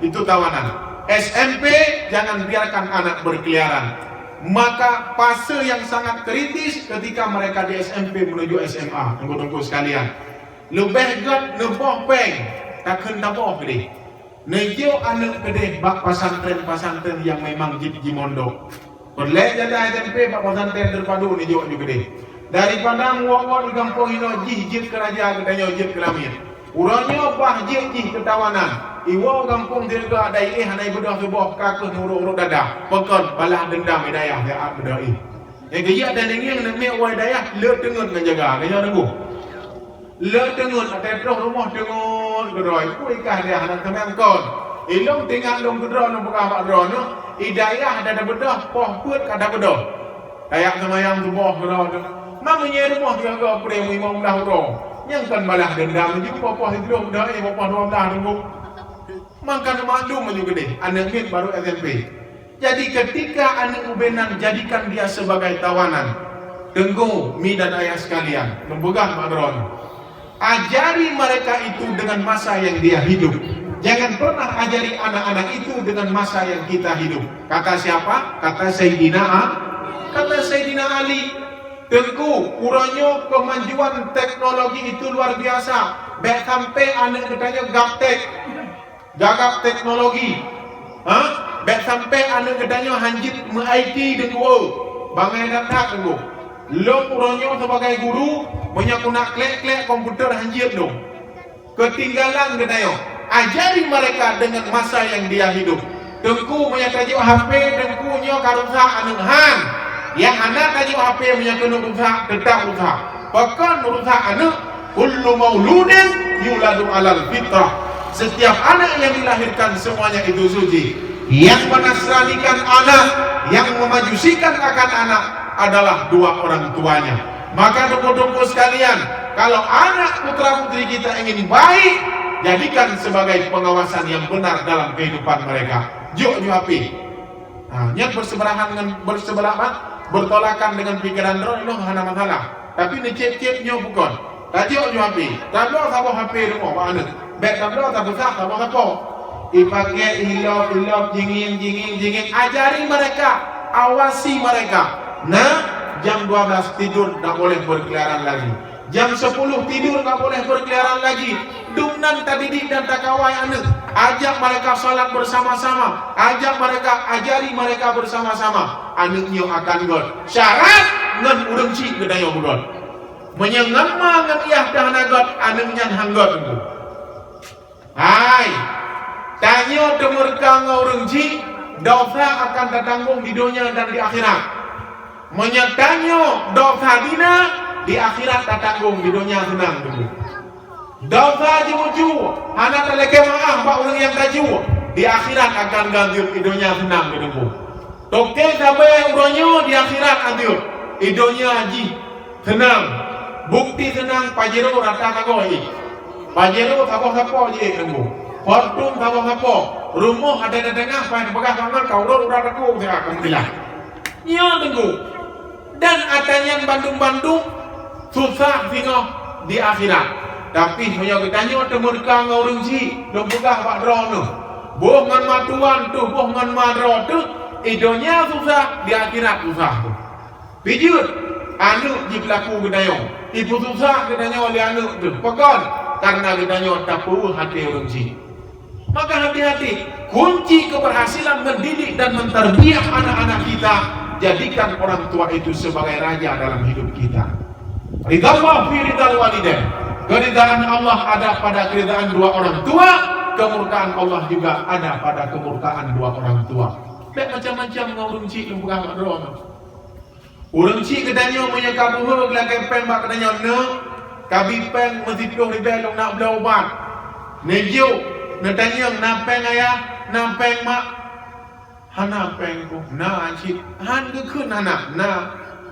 Itu tawanan. S M P, jangan biarkan anak berkeliaran. Maka fase yang sangat kritis ketika mereka di S M P menuju S M A, teungku-teungku sekalian. Leubeh gèt neuboh péng, takheun taboh keudeh. Neujok aneuk keudeh bak pesantren-pesantren yang memang jeuet jimondok. Peureulèe jadah S M P bak pesantren teupadu neujok ju keudeh. Daripada muwot-wot di gampông inoe jih jeuet keu raja, geutanyoe jeuet keu lamiet. Uroe nyoe bah jeuet jih keu tawanan. Iwoe gampông sireutôh ada iéh hana ibeudôh tuboh, ka kheueh neurok-rok dada. Pakon? Balas dendam i dayah siat beudôh iéh. Nyang keujeuet dan ingieng neumik woe dayah le teungeut ngon jaga. Geutanyoe teungku. Le teungeut, watèe troh rumoh teungeut keudroe, peue i kah dayah hana teumé kon. Ilong teuingat lôn keudroe lôn peugah bak droeneuh, i dayah ka tabeudôh, poh peuet ka tabeudôh. Tajak seumayang suboh keudroe. Ma meunyoe rumoh siaga pré limong blah uroe. Nyang kon balas dendam ju poh-poh sidroe dai, poh-poh dua blah teungku. Maka neumaklum meunyoe keudeh, aneuk miet baru S M P. Jadi, ketika aneuk ubé nan jadikan dia sebagai tawanan, teungku, mi dan ayah sekalian, lôn peugah bak droeneuh, ajari mereka itu dengan masa yang dia hidup. Jangan pernah ajari anak-anak itu dengan masa yang kita hidup. Kata siapa? Kata Saidina A-, kata Saidina Ali. Teungku, uroe nyoe kemajuan teknologi itu luar biasa. Bèk sampai aneuk geutanyoe gaptek. Gagap teknologi. Ha? Bèk sampai aneuk geutanyoe hanjeuet meu-I T deungon. Bangai that-that deungon. Lôn uroe nyoe sebagai guru, meunyoe keuneuk klek-klek komputer hanjeuet lôn. Ketinggalan geutanyoe. Ajari mereka dengan masa yang dia hidup. Teungku, meunyoe tajok H P, teungku nyoe ka rusak aneuk han. Nyang hana tajok H P meunyoe keuneuk rusak, teutap rusak. Pakon rusak aneuk? Kullu mauludin yuladu alal fitrah. Setiap anak yang dilahirkan semuanya itu suci. Yang menasranikan anak, yang memajusikan akan anak adalah dua orang tuanya. Maka teungku-teungku sekalian, kalau anak putra putri kita ingin baik, jadikan sebagai pengawasan yang benar dalam kehidupan mereka. Jok ju H P. Ha, nyan bersebelahan dengan, bersebelahan, bertolakan dengan pikiran droe, nyoe hana masalah. Tapi neucép-cép nyoe bukon. Tajok ju H P. Tabloe saboh H P rumoh bak aneuk. Bèk tabloe tabusah saboh sapo. Ipaké ilop-ilop, jinging, jinging, jinging. Ajari mereka, awasi mereka. Nah, jam dua belas tidur tak boleh berkeliaran lagi. Jam sepuluh tidur tak boleh berkeliaran lagi. Dum nan tadidik dan takawai aneuk. Ajak mereka salat bersama-sama. Ajak mereka, ajari mereka bersama-sama. Aneuk nyoe akan göt. Syarat ngon ureueng chik geutanyoe beugöt. Meunyoe ngon ma ngon yah teuh hana göt, aneuk nyan han göt teungku. Hai, tanyoe teumeureuka ngon ureueng chik, dosa akan tatanggong di donya dan di akhirat. Meunyoe tanyoe dosa dina, di akhirat tatanggong, di donya seunang teungku. Dosa jimuju, hana talakèe meu'ah bak ureueng nyang taju, di akhirat akan ganjeuet, di donya seunang teungku. Toke sabe uroe nyoe, di akhirat adeuk, di donya jih seunang. Bukti seunang Pajero rata sagoe jih. Pajero saboh sapo jih teungku. Fortune saboh sapo. Rumoh ada di teungoh, paih peugah bangon ka urot urat aku siat alhamdulillah. Nyoe teungku. Dan ata nyan bandum-bandum susah singoh di akhirat. Tapi meunyoe geutanyoe teumeureuka ngon ureueng chik, lôn peugah bak droeneuh, boh ngon ma tuan teuh, boh ngon ma droe teuh, di donya susah, di akhirat susah teuh. Pijeuet, aneuk jipeulaku geutanyoe, ipeususah geutanyoe lé aneuk teuh. Pakon? Kareuna geutanyoe tapeuweueh até ureueng chik. Maka hati-hati, kunci keberhasilan mendidik dan menterbiah anak-anak kita, jadikan orang tua itu sebagai raja dalam hidup kita. Ridha Allah fi ridhal walidain. Keridhaan Allah ada pada keridhaan dua orang tua, kemurkaan Allah juga ada pada kemurkaan dua orang tua. Bèk macam-macam ngon ureueng chik lôn peugah bak droeneuh. Ureueng chik geutanyoe meunyoe ka beuhe geulakèe pèng bak geutanyoe, "Neuk, kabi pèng meusiploh ribèe lôn nak bloe ubat." Neujok, neutanyong, "Na pèng ayah? Na pèng mak?" "Hana pèng, Pu." "Na cit." "Han geukheun hana?" "Na."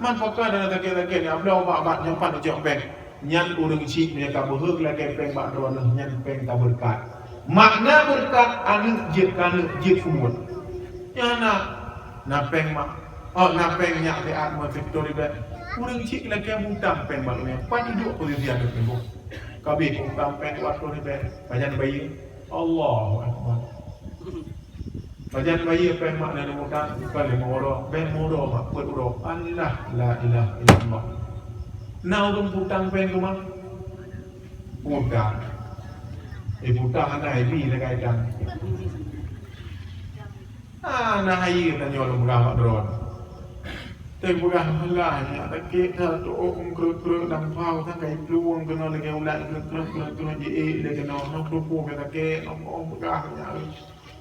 "Man pakon hana sakét-sakét, neubloe ubat-ubat nyoe pat neujok pèng." Nyan ureueng chik meunyoe ka beuhe geulakèe pèng bak droeneuh, nyan pèng ka beureukat. Makna beureukat, aneuk jeuet keu aneuk, jeuet keu buet. Nyan na, na pèng mak, oh, na pèng nyak siat meusiploh ribèe. Ureueng chik lakèe mutang pèng bak geutanyoe, pat duek posisi aneuk nyoe. Kabi mutang pèng dua ploh ribèe, pajan bayeue? Allahu Akbar. Pajan bayeue pèng mak nyan mutang, bukan limong uroe, bèk limong uroe mak, peuet uroe. Allah, la ilaha illallah. Na ureueng mutang pèng keu mak? Mutang. Eh, mutang hana ibi lagèe tan. Ah, na hayeue tanyoe lôn peugah bak droe. Teupeugah malah nyak sakét that, teuôk kreuek-kreuek lam pau, tan ka iplueng keunoe lagèe ulat kreuek-kreuek kreuek-kreuek jiék lé keunoe, hana peue-peue pih sakét, hana peugah nyak.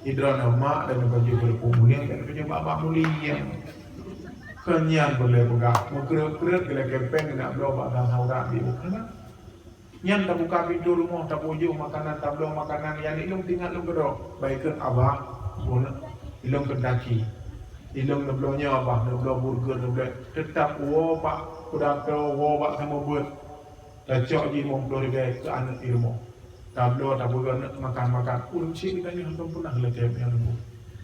Sidroe na mak dan pajoh keu Teungku Mulieng dan pajoh bak-bak Mulieng. Kon nyan peureulèe peugah, meukreuek-kreuek geulakèe pèng nak bloe bak saudara di Ukraina. Nyan tabuka pintoe rumoh, tapujoh makanan, tabloe makanan nyang ilôn teuingat lôn keudroe. Bah ikheun abah, bunoe ilôn keudaki. Ilôn neubloe nyoe abah, neubloe burger, neubloe. Teutap woe bak peudatoe, woe bak sameubeuet. Tacok jih limong ploh ribèe keu aneuk di rumoh. Tabloe, tapeugah aneuk makan-makan. Ureueng chik geutanyoe hántom peunah lagèe nyan lôn.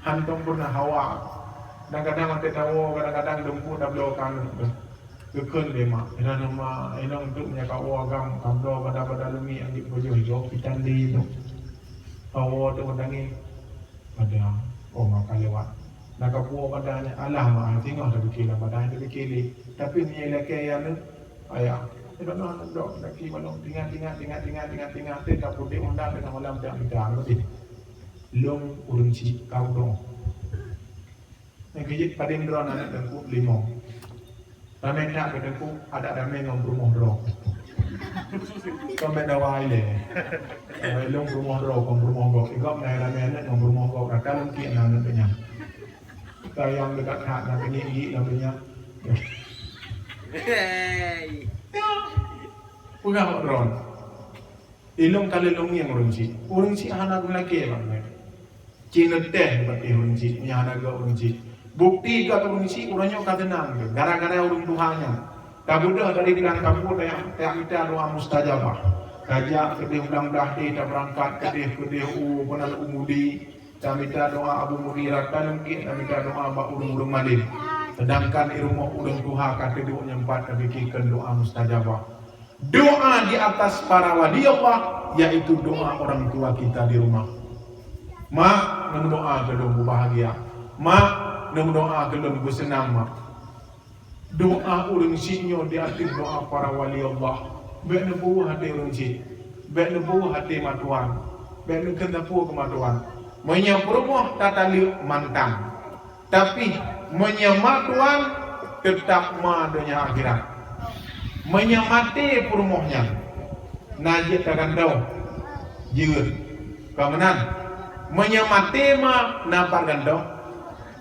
Hántom peunah hawa. Kadang-kadang watèe tawoe, kadang-kadang dumpuk tabloe keu aneuk. Geukheun lé mak, "Inan ma, inong tu meunyo ka woe agam, ka bloe bada-bada leumie anggét pajoh igoe, pih tan lé tu." Ka woe tu meutangis, "Pada, oh, ma ka lewat." Na ka puwoe bada nyan, "Alah ma, singoh tapike lam bada, tapike lé." Tapi meunyo ilakèe aneuk, ayah, "Inan ma, aneuk dok, laki balong, tingat, tingat, tingat, tingat, tingat, tingat, teuka putéh honda tengah malam tiap mita." Beutôi. Lôn ureueng chik, ka udong. Nyang keujeuet padum droe aneuk teungku? Limong. Ramè that keu teungku, adak ramè ngon peurumoh droe. Kon bèk dawa ilèe. Ilôn peurumoh droe, kon peurumoh gob. Igob na ramè aneuk ngon peurumoh gob. Rata lôn kiek na aneuk geuh nyan. Tayang dekat that na geuh nyan, geuh nyan. Hei. Peugah bak droe. Ilôn ka lheueh lôn ngieng ureueng chik. Ureueng chik hana geulakèe bak lé. Cit neuteh bak ureueng chik, meunyo hana gèt ureueng chik. Bukti gèt ureueng chik, uroe nyoe ka teunang lé, gara-gara ureueng tuha nyan. Ka beudôh dari bilang kabur, tajak, tajak mita doa mustajabah. Tajak keudeh ulang blah deh, tabeurangkat keudeh, keudeh u, beuna u Mudi. Tamita doa Abu Mudi, rata lom kiek tamita doa bak ureueng-ureueng malém. Sedangkan di rumoh ureueng tuha ka teuduek nyang pat tapikirkan doa mustajabah. Doa di atas para wali Allah, yaitu doa orang tua kita di rumah. Mak, neumeudoa keu lôn beubahagia. Mak, neumeudoa keu lôn beuseunang, Mak. Doa ureueng chik nyoe di ateueh doa para wali Allah. Bèk neupeuweueh até ureueng chik. Bèk neupeuweueh até matuan. Bèk neukheun sapeue keu matuan. Meunyoe peurumoh tataleuek mantang. Tapi, meunyoe matuan, teutap ma donya akhirat. Meunyoe maté peurumoh nyan, na jeuet tagantoe? Jeuet. Ka meunan, meunyoe maté ma, na pat gantoe?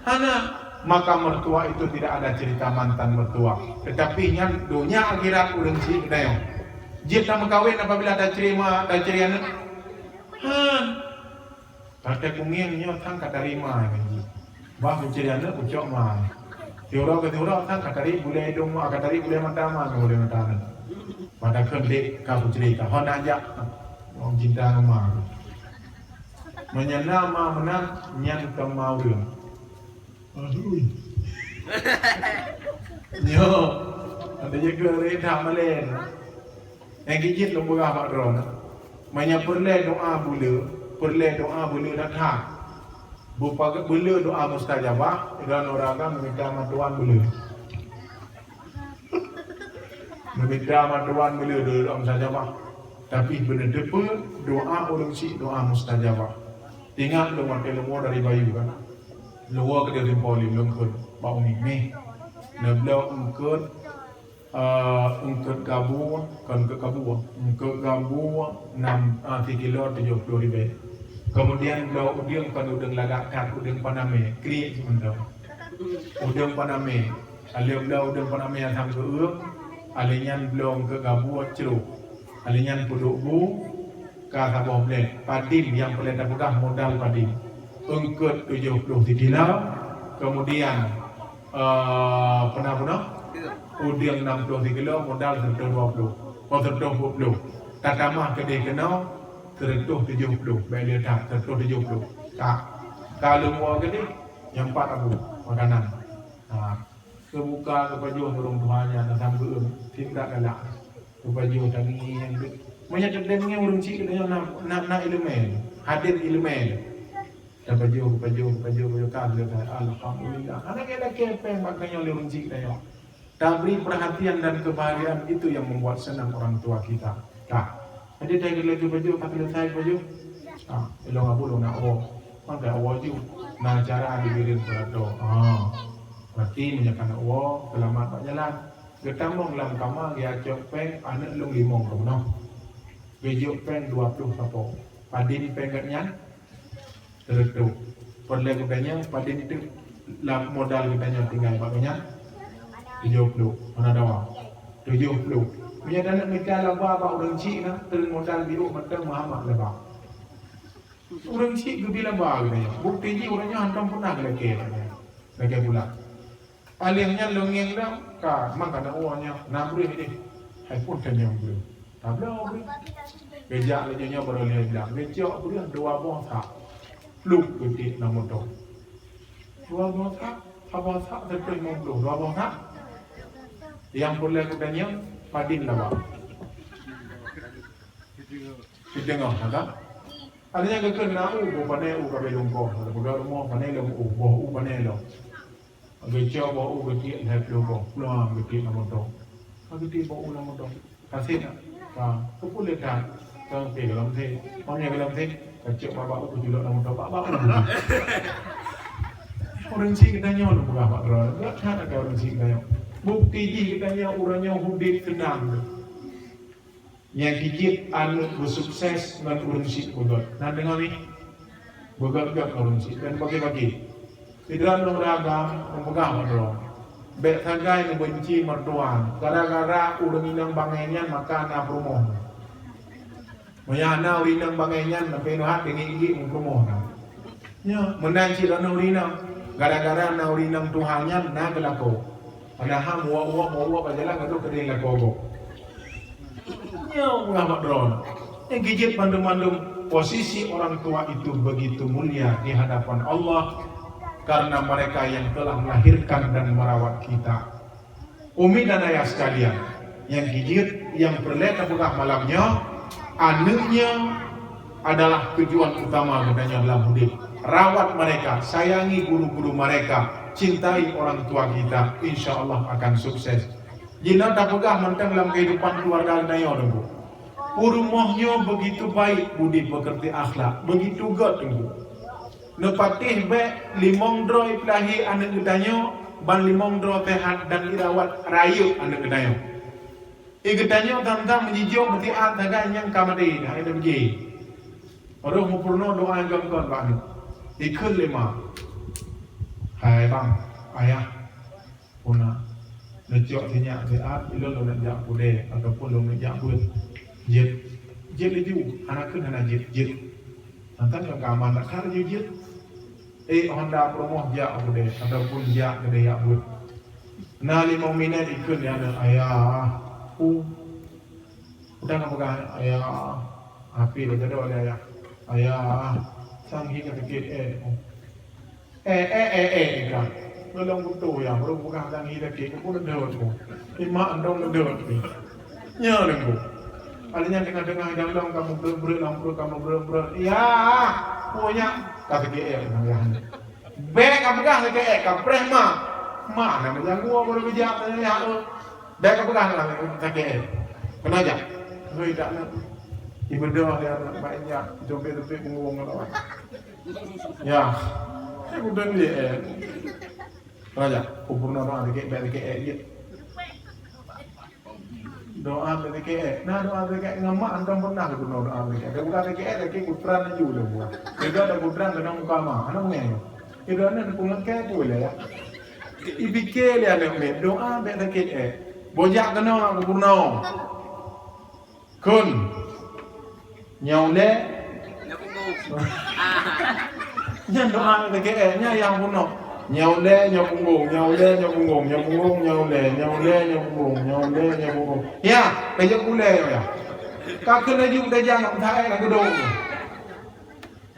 Hana. Maka mertua itu tidak ada cerita mantan mertua. Tetapi nyan donya akhirat ureueng chik geutanyoe. Jeuet tameukawen apabila tacre ma, tacre aneuk? Han. Ka teukungieng nyoe sang ka tarima nyan jih. Bah kucre aneuk kucok ma. Siuroe keu siuroe sang ka tarik bulèe idong ma, ka tarik bulèe mata ma ngon bulèe mata aneuk. Mata kheun dek ka kucre ka. Hon jak. Wong cinta ngon ma. Meunyoe na ma meunan, nyan kon ma ureueng. Aduh. Nyoe. Ada jaga reda malen. Nyang keu jeuet lôn peugah bak droeneuh. Meunyoe peureulèe doa beuleu, peureulèe doa beuleu that-that. Beupagah beuleu doa mustajabah, droeneuh ureueng agam meumita matuan beuleu. Meumita matuan beuleu doa mustajabah. Tapi beuneuteupeu doa ureueng chik doa mustajabah. Ingat lôn watèe lôn woe dari Bayu kan. Lôn woe keudeh Rimpo Lima lôn kheun bak umi, "Mi, neubloe eungkôt Eh, eungkôt gabu, kon eungkôt gabu, eungkôt gabu nam, eh, sikilo tujoh ploh ribèe. Kemudian bloe udeueng kon udeueng lagak that, udeueng panamé, kriek simantong. Udeueng panamé, alèh bloe udeueng panamé asam geueueng, alèh nyan bloe eungkôt gabu crok. Alèh nyan peuduek bu, ka saboh blèt. Padin nyang peureulèe tapeugah modal padin. Eungkôt tujoh ploh sikilo, kemudian, eh, peuna-peuna, udeueng nam ploh sikilo, modal sireutoh dua ploh, oh, sireutoh dua ploh. Tatamah keudeh keunoe, sireutoh tujoh ploh, bèk lé that, sireutoh tujoh ploh. Ka, ka lôn woe keudeh, nyang pat abu makanan. Ha. Geubuka, geupajoh ureueng tuha nyan, asam geueueng, singkat galak. Geupajoh tangieng deuek. Meunyoe teudeungoe ureueng chik geutanyoe na, na, na ileumèe, hadir ileumèe. Tapajoh, geupajoh, geupajoh, geupajoh, ka lheueh, alhamdulillah. Hana lagèe péng bak tanyoe lé ureueng chik tanyoe. Tabri perhatian dan kebahagiaan itu yang membuat senang orang tua kita. Ka. Jadi, dah laju baju, ka selesai baju. Ah, ilong abu lôn nak woe. Maka woe ju. Na cara dikirim ke Rato. Ah. Berarti meunyoe ka nak woe, selamat bak jalan. Geutamong lam kama, geucok péng, aneuk lôn limong keunoe. Geujok péng dua ploh sapo. Padin péng geuh nyan? Sireutoh. Peureulèe geutanyoe padin teuk lam modal geutanyoe tinggai bak geuh nyan? Tujoh ploh. Hana dua. Tujoh ploh. Meunyoe taneuk mita laba bak ureueng chik na, treun modal biôh mantong meuhamat laba. Ureueng chik geubi laba geutanyoe. Bukti jih ureueng nyoe hántom peunah geulakèe. Lagèe bulat. Paléng nyan lôn ngieng dong, ka, maka na uroe nyoe, na breueh deh. Hai pun tanyong breueh. Tabloe breueh. Geujak laju nyoe baru lhèe blang. Geucok breueh dua boh sak. Plup geutiek lam moto. Dua boh sak, saboh sak sireutoh limong ploh. Dua boh sak. Nyang peureulèe geutanyoe, padin laba. Siteungoh, ha, kan? Ada nyang geukheun na u, boh pané u ka bèk lungkong. Ada peugah rumoh pané lom u, boh u pané lom. Geucok boh u geutiek lhèe ploh boh, pluang geutiek lam moto. Ka geutiek boh u lam moto. Ka sép na. Ka, keupeue lé that? Ka pih dalam sép. Pamè dalam sép? Ka cok bak-bak u, keuculok lam moto. Bak-bak u. Ureueng chik geutanyoe lôn peugah bak droe. Gèt that ka ureueng chik geutanyoe. Bukti jih geutanyoe uroe nyoe udép seunang. Nyang keu jeuet aneuk beusukses ngon ureueng chik beugèt. Na deungö nyoe? Beugèt-gèt ngon ureueng chik dan bagi-bagi. Sidroe ureueng agam, meunyo peugah bak droe, bèk sagai neubeunci mertua. Gara-gara ureueng inong bangai nyan maka na peurumoh. Meunyo hana ureueng inong bangai nyan, leubèh neuhat teungoh geuh meupeurumoh na. Nyoe, meunan cit droeneuh ureueng inong. Gara-gara na ureueng inong tuha nyan na geulakoe. Padahai uwak-uwak, uwak-uwak bak jalan ka troh keudéh lakoe gob. Nyoe peugah bak droeneuh. Nyang keu jeuet bandum-bandum, posisi orang tua itu begitu mulia di hadapan Allah karena mereka yang telah melahirkan dan merawat kita. Umi dan ayah sekalian, nyang keu jeuet nyang peureulèe tapeugah malam nyoe, aneuk nyoe adalah tujuan utama geutanyoe dalam udép. Rawat mereka, sayangi guru-guru mereka, cintai orang tua kita, insya Allah akan sukses. Jinoe tapeugah mantong lam kehidupan keluarga geutanyoe, Teungku. Peurumoh nyoe begitu baik budi pekerti akhlak, begitu gèt, Teungku. Neupatéh bèk limong droe ipeulahé aneuk geutanyoe, ban limong droe seuhat dan irawat rayeuk aneuk geutanyoe. Di geutanyoe tham-tham meujijok meutiat sagai nyang ka maté, hai Teungku. Roh meupeurunoe doa nyang kon bak aneuk. Ikheun lé ma. Hai bang, ayah, peue na, neucok sinyak siat, ilôn lôn jak keudè ataupun lôn jak beuet. Jeuet. Jeuet laju, hana kheun hana jeuet, jeuet. Mantong nyang ka aman that ka laju jeuet. Eh, Honda peurumoh jak keudè ataupun jak keudè jak beuet. Na limong minèt ikheun lé aneuk, "Ayah, u." Udah ka peugah, "Ayah." Api laju jadoe lé ayah. "Ayah, sang hi ka sakét, eh." "Eh, eh, eh, eh," ikheun. Tolong beutôi, ya, baru peugah sang hi sakét, keupeue neudeuh tu. Imak dong neudeuh tu. Nyoe Teungku. Ada nyang teungoh-teungoh jalan ka meubreuet-breuet lam pruet, ka meubreuet-breuet. "Ya, peue nyak?" Ka sakét, eh, nang ayah. Bèk ka peugah lagèe, eh, ka preh ma. Ma na meujanggoe baru geujak tanya, eh. Bèk ka peugah lagèe, eh. Keunoe jak. Hôi, dak na. Ibeudôh dia aneuk baik jak, jompet-jompet punggong lawan. Ya. Eh, udah ni, eh. Keunoe jak. Kubur na doa dikit, bèk dikit, eh, jeuet. Doa B T K E. Nah, doa B T K E ngon mak hantom pernah geunoe doa B T K E. Dak buka B T K E, lagi putran laju lé buah. Tiga ada putran kena muka mak. Anak mengen. Tiga anak pengekai tu lé ya. Ipike lé anak miet, doa B T K E. Bojak kena gubernur. Kun. Nyoe lé. Nyan doa B T K E, nyan nyang bunoe. Nyoe lé, nyoe punggong, nyoe lé, nyoe punggong, nyoe punggong, nyoe lé, nyoe lé, nyoe punggong, nyoe lé, nyoe punggong. Ya, kajak gulai ya. Ka keuneuk juk tajak ngon meusae lam geudong.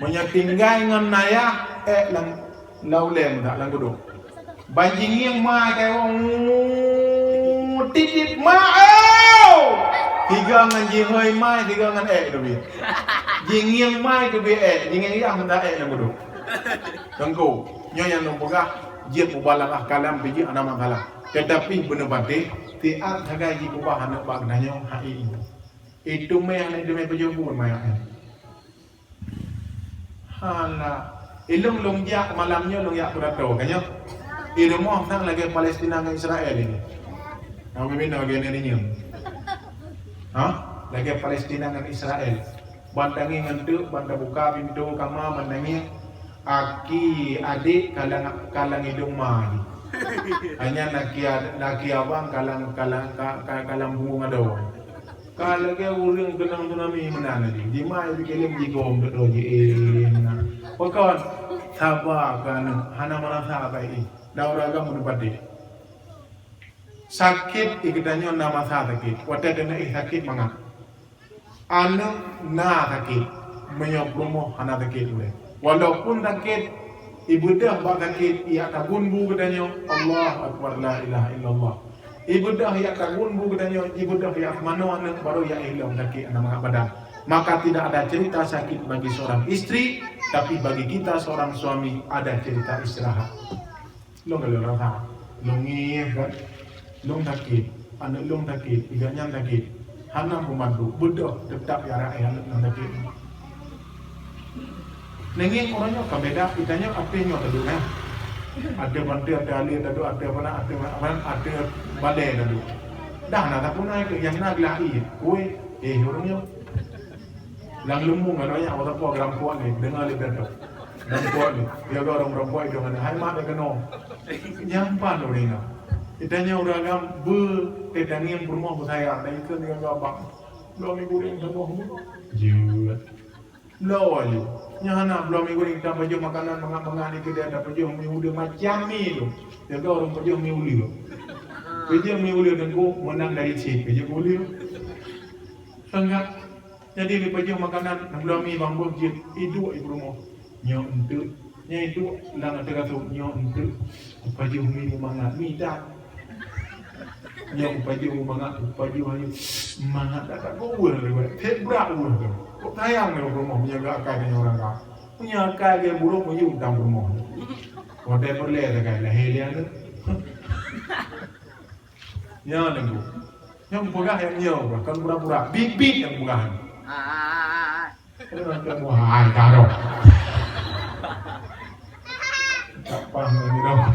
Meunyoe tinggai ngon nayah, eh, lam, lam ulèe meudak lam geudong. Ban jingieng mai kai wong, titit ma, oh! Tiga ngon jihôi mai, tiga ngon eh teubiet. Jingieng mai teubiet eh, jingieng yah meudak eh lam geudong. Teungku, nyoe nyang lôn peugah, jeuet mubalaghah kalam pih jeuet hana masalah. Tetapi beuneupatéh, siat sagai jikeubah aneuk bak geutanyoe hai. Itu meh aneuk teumé pajoh buet maya nyan. Halah. Ilong lôn jak malam nyoe lôn jak pidato, ka nyoe. Di rumoh sang lagèe Palestina ngon Israel ini. Nah, mimin lagèe nyan nyoe. Ha? Lagèe Palestina ngon Israel. Ban tangieng ngon teuk, ban tabuka pintoe kama, ban tangieng. Aki adék kalang, kalang idong ma jih. Hanya laki ad-, laki abang kalang, kalang, ka, ka, kalang buong adoe. Ka lagèe ureueng keunong tsunami meunan laju. Jimai bikeuleueng jigom dot droe ji, eh, meunan. Pakon? Saba keu aneuk, hana meurasa baik. Dan ureueng agam meuneupatéh. Sakét di geutanyoe na masa sakét. Watèe keuneuk sakét mangat. Aneuk na sakét. Meunyoe peurumoh hana sakét ulèe. Walaupun sakét, ibeudôh bak sakét, ijak tagun bu geutanyoe. Allahu Akbar, la ilaha illallah. Ibeudôh ijak tagun bu geutanyoe, ibeudôh ijak seumanoe aneuk, baru ijak ilong sakét hana mangat badan. Maka tidak ada cerita sakit bagi seorang istri, tapi bagi kita seorang suami ada cerita istirahat. Lôn ka lôn rasa, lôn ngieng kan, lôn sakét, aneuk lôn sakét, ijak nyan sakét. Hana peumantu, beudôh teutap ijak raih aneuk nyang sakét. Neungieng uroe nyoe ka beda, geutanyoe ateueh nyoe taduek, eh. Ateueh bantai, ateueh alèh taduek, ateueh apa na, ateueh apa na, ateueh balèe taduek. Dah na tapuna keu nyang na glah ie, kueh, eh, ureueng nyoe. Lam lumbung ka nyan, watèe po geurampok ni, deungoe lé pidato. Geurampok ni, dia orang geurampok itu kan, hai mak dia kena. Nyampan ureueng nyoe. Geutanyoe ureueng agam beu, teutangieng peurumoh beusayang, dan ikeu dengan abang. Belum ni gurèng tengok. Jeuet. Bloe aju. Nyan hana bloe mi goreng, tapajoh makanan mangat-mangat di keudè, tapajoh mi udeueng macam mi tu. Jaga ureueng pajoh mi uleue. Pajoh mi uleue teungku meunang dari cit, pajoh uleue. Sangat. Jadi dipajoh makanan, bloe mi bang boh jeuet, iduek i peurumoh. Nyoe enteuk. Nyan iduek lam ateueh kasut, nyoe enteuk. Pajoh mi mangat, mi dan. Nyoe kupajoh mangat, kupajoh ayu. Mangat dak, dak, kok weueh lé, weueh. Thet brat weueh tu. Kok sayang lé rumoh menjaga akai tanyoe ureueng ka. Punya akai dia buruk, meunyoe utang rumoh. Watèe peureulèe sagai lahé lé aneuk. Nyan Teungku. Nyoe peugah nyang nyoe, bukan pura-pura. Bit-bit nyang peugah. Hai, karo. Tak paham lagi dah.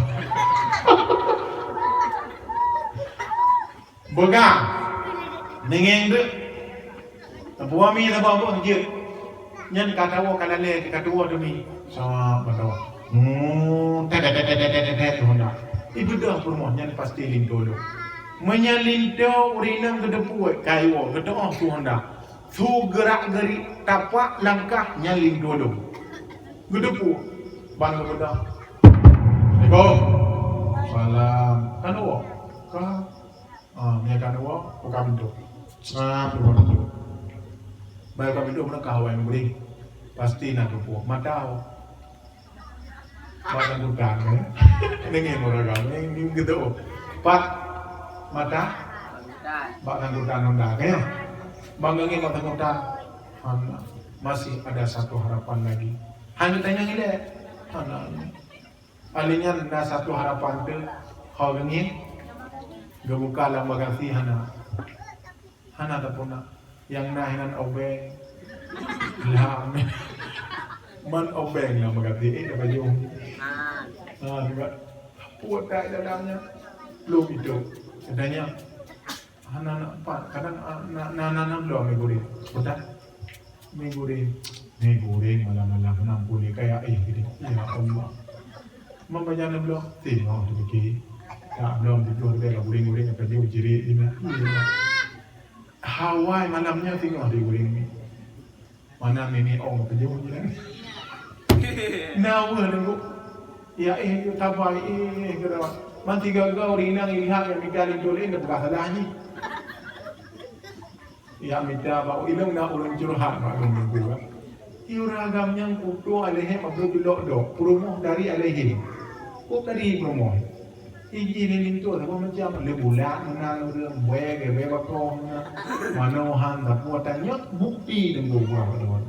Beugah. Nengeng deh. Buah mi dah bawa jeuet. Nyan ka tawoe ka lalè, ka tuwoe demi. Sa beutôi. Hmm, tet, tet, tet, tu honda. Ibeudôh peurumoh nyan pasti linto lom. Meunyan linto ureueng inong geuteupeue, ka iwoe, geuteu'oh su honda. Su geurak-geurik tapak langkah nyan linto lom. Geuteupeue, ban geupeugah. Assalamualaikum. Salam. Kan Allah. Ka. Ah, meunyo kan Allah, buka pintoe. Srap, buka pintoe. Baru buka pintoe, meunan ka awai meuguring. Pasti na teupeue. Mata awak. Bak tangkutan, eh. Deungon ureueng agam, eh, ni gitu. Pat mata? Bak tangkutan honda, kan? Bang Gangin bak tangkutan. Hana. Masih ada satu harapan lagi. Hana tanyong ilèe. Hana. Alèh nyan na satu harapan teuh, ho Gangin. Geubuka lam bagasi hana. Hana tapuna. Nyang na hinan obeng. Lam. Man obeng lam bagasi, eh, dah baju. Ah. Ha, juga. Puet dah dalamnya. Belum itu. Katanya, Hana na pat, kadang, ah, na, na, na, na bloe mi goreng. Peugah, mi goreng. Mi goreng malam-malam nam pulih kaya eh gitu. Ya Allah. Membaca na bloe, tengok tu dikit. Tak bloe tidur dia goreng-goreng apa jauh jerit dia. Hawa malamnya tengok dia goreng ni. Mana nenek ong peujeuet nyan? Nawa nunggu. Ya eh, yuk tabai eh, kira. Man tiga-tiga ureueng inong lihat nyang mita linto laén dah peugah salah jih. Ya mita bak ilong na ureueng curhat bak lôn nunggu kan. Ureueng agam nyang kuto alaihem abdul bilok dok, peurumoh dari alaihem. Kok dari peurumoh? Iji ni linto saboh macam, le bulat meunan ureueng, bèe gèbèe bakong meunan. Manohan sapeue tanyong bukti deungon buah deungon.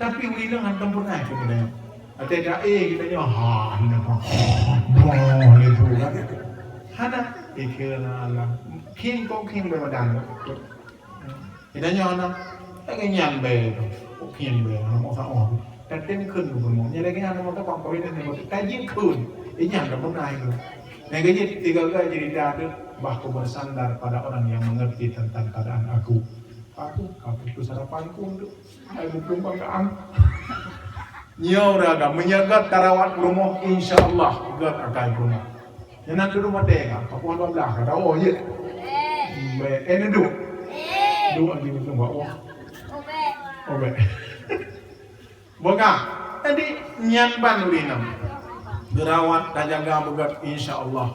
Tapi ureueng inong hana pernah itu kena. Até dak eh kita nyoe ha hina ha. Boh le tu kan. Hana ikeu na Allah. King kok king bèe madan. Kita nyoe na lagèe nyan bèe tu. Kok king bèe na mo sa oh. Tatem kheun peurumoh. Nyan lagèe nyan mo ta pang kawin ni mo ta jih kheun. Inyan dah pernah itu. Nah, jadi tiga kali cerita tu, bah aku bersandar pada orang yang mengerti tentang keadaan aku. Aku, aku tu sarapan ku tu. Hai bukan banggaan. Nyoe udah agam meunyoe gèt tarawat peurumoh, insya Allah gèt akai peurumoh. Nyan dulu maté ka, pukul dua belas ka dawa je. Bèk, eh, duduk. Duduk lagi betul, Mbak. Wah. Obek. Beugah. Jadi nyan ban ureueng inong. Geurawat, tajaga beugèt, insya Allah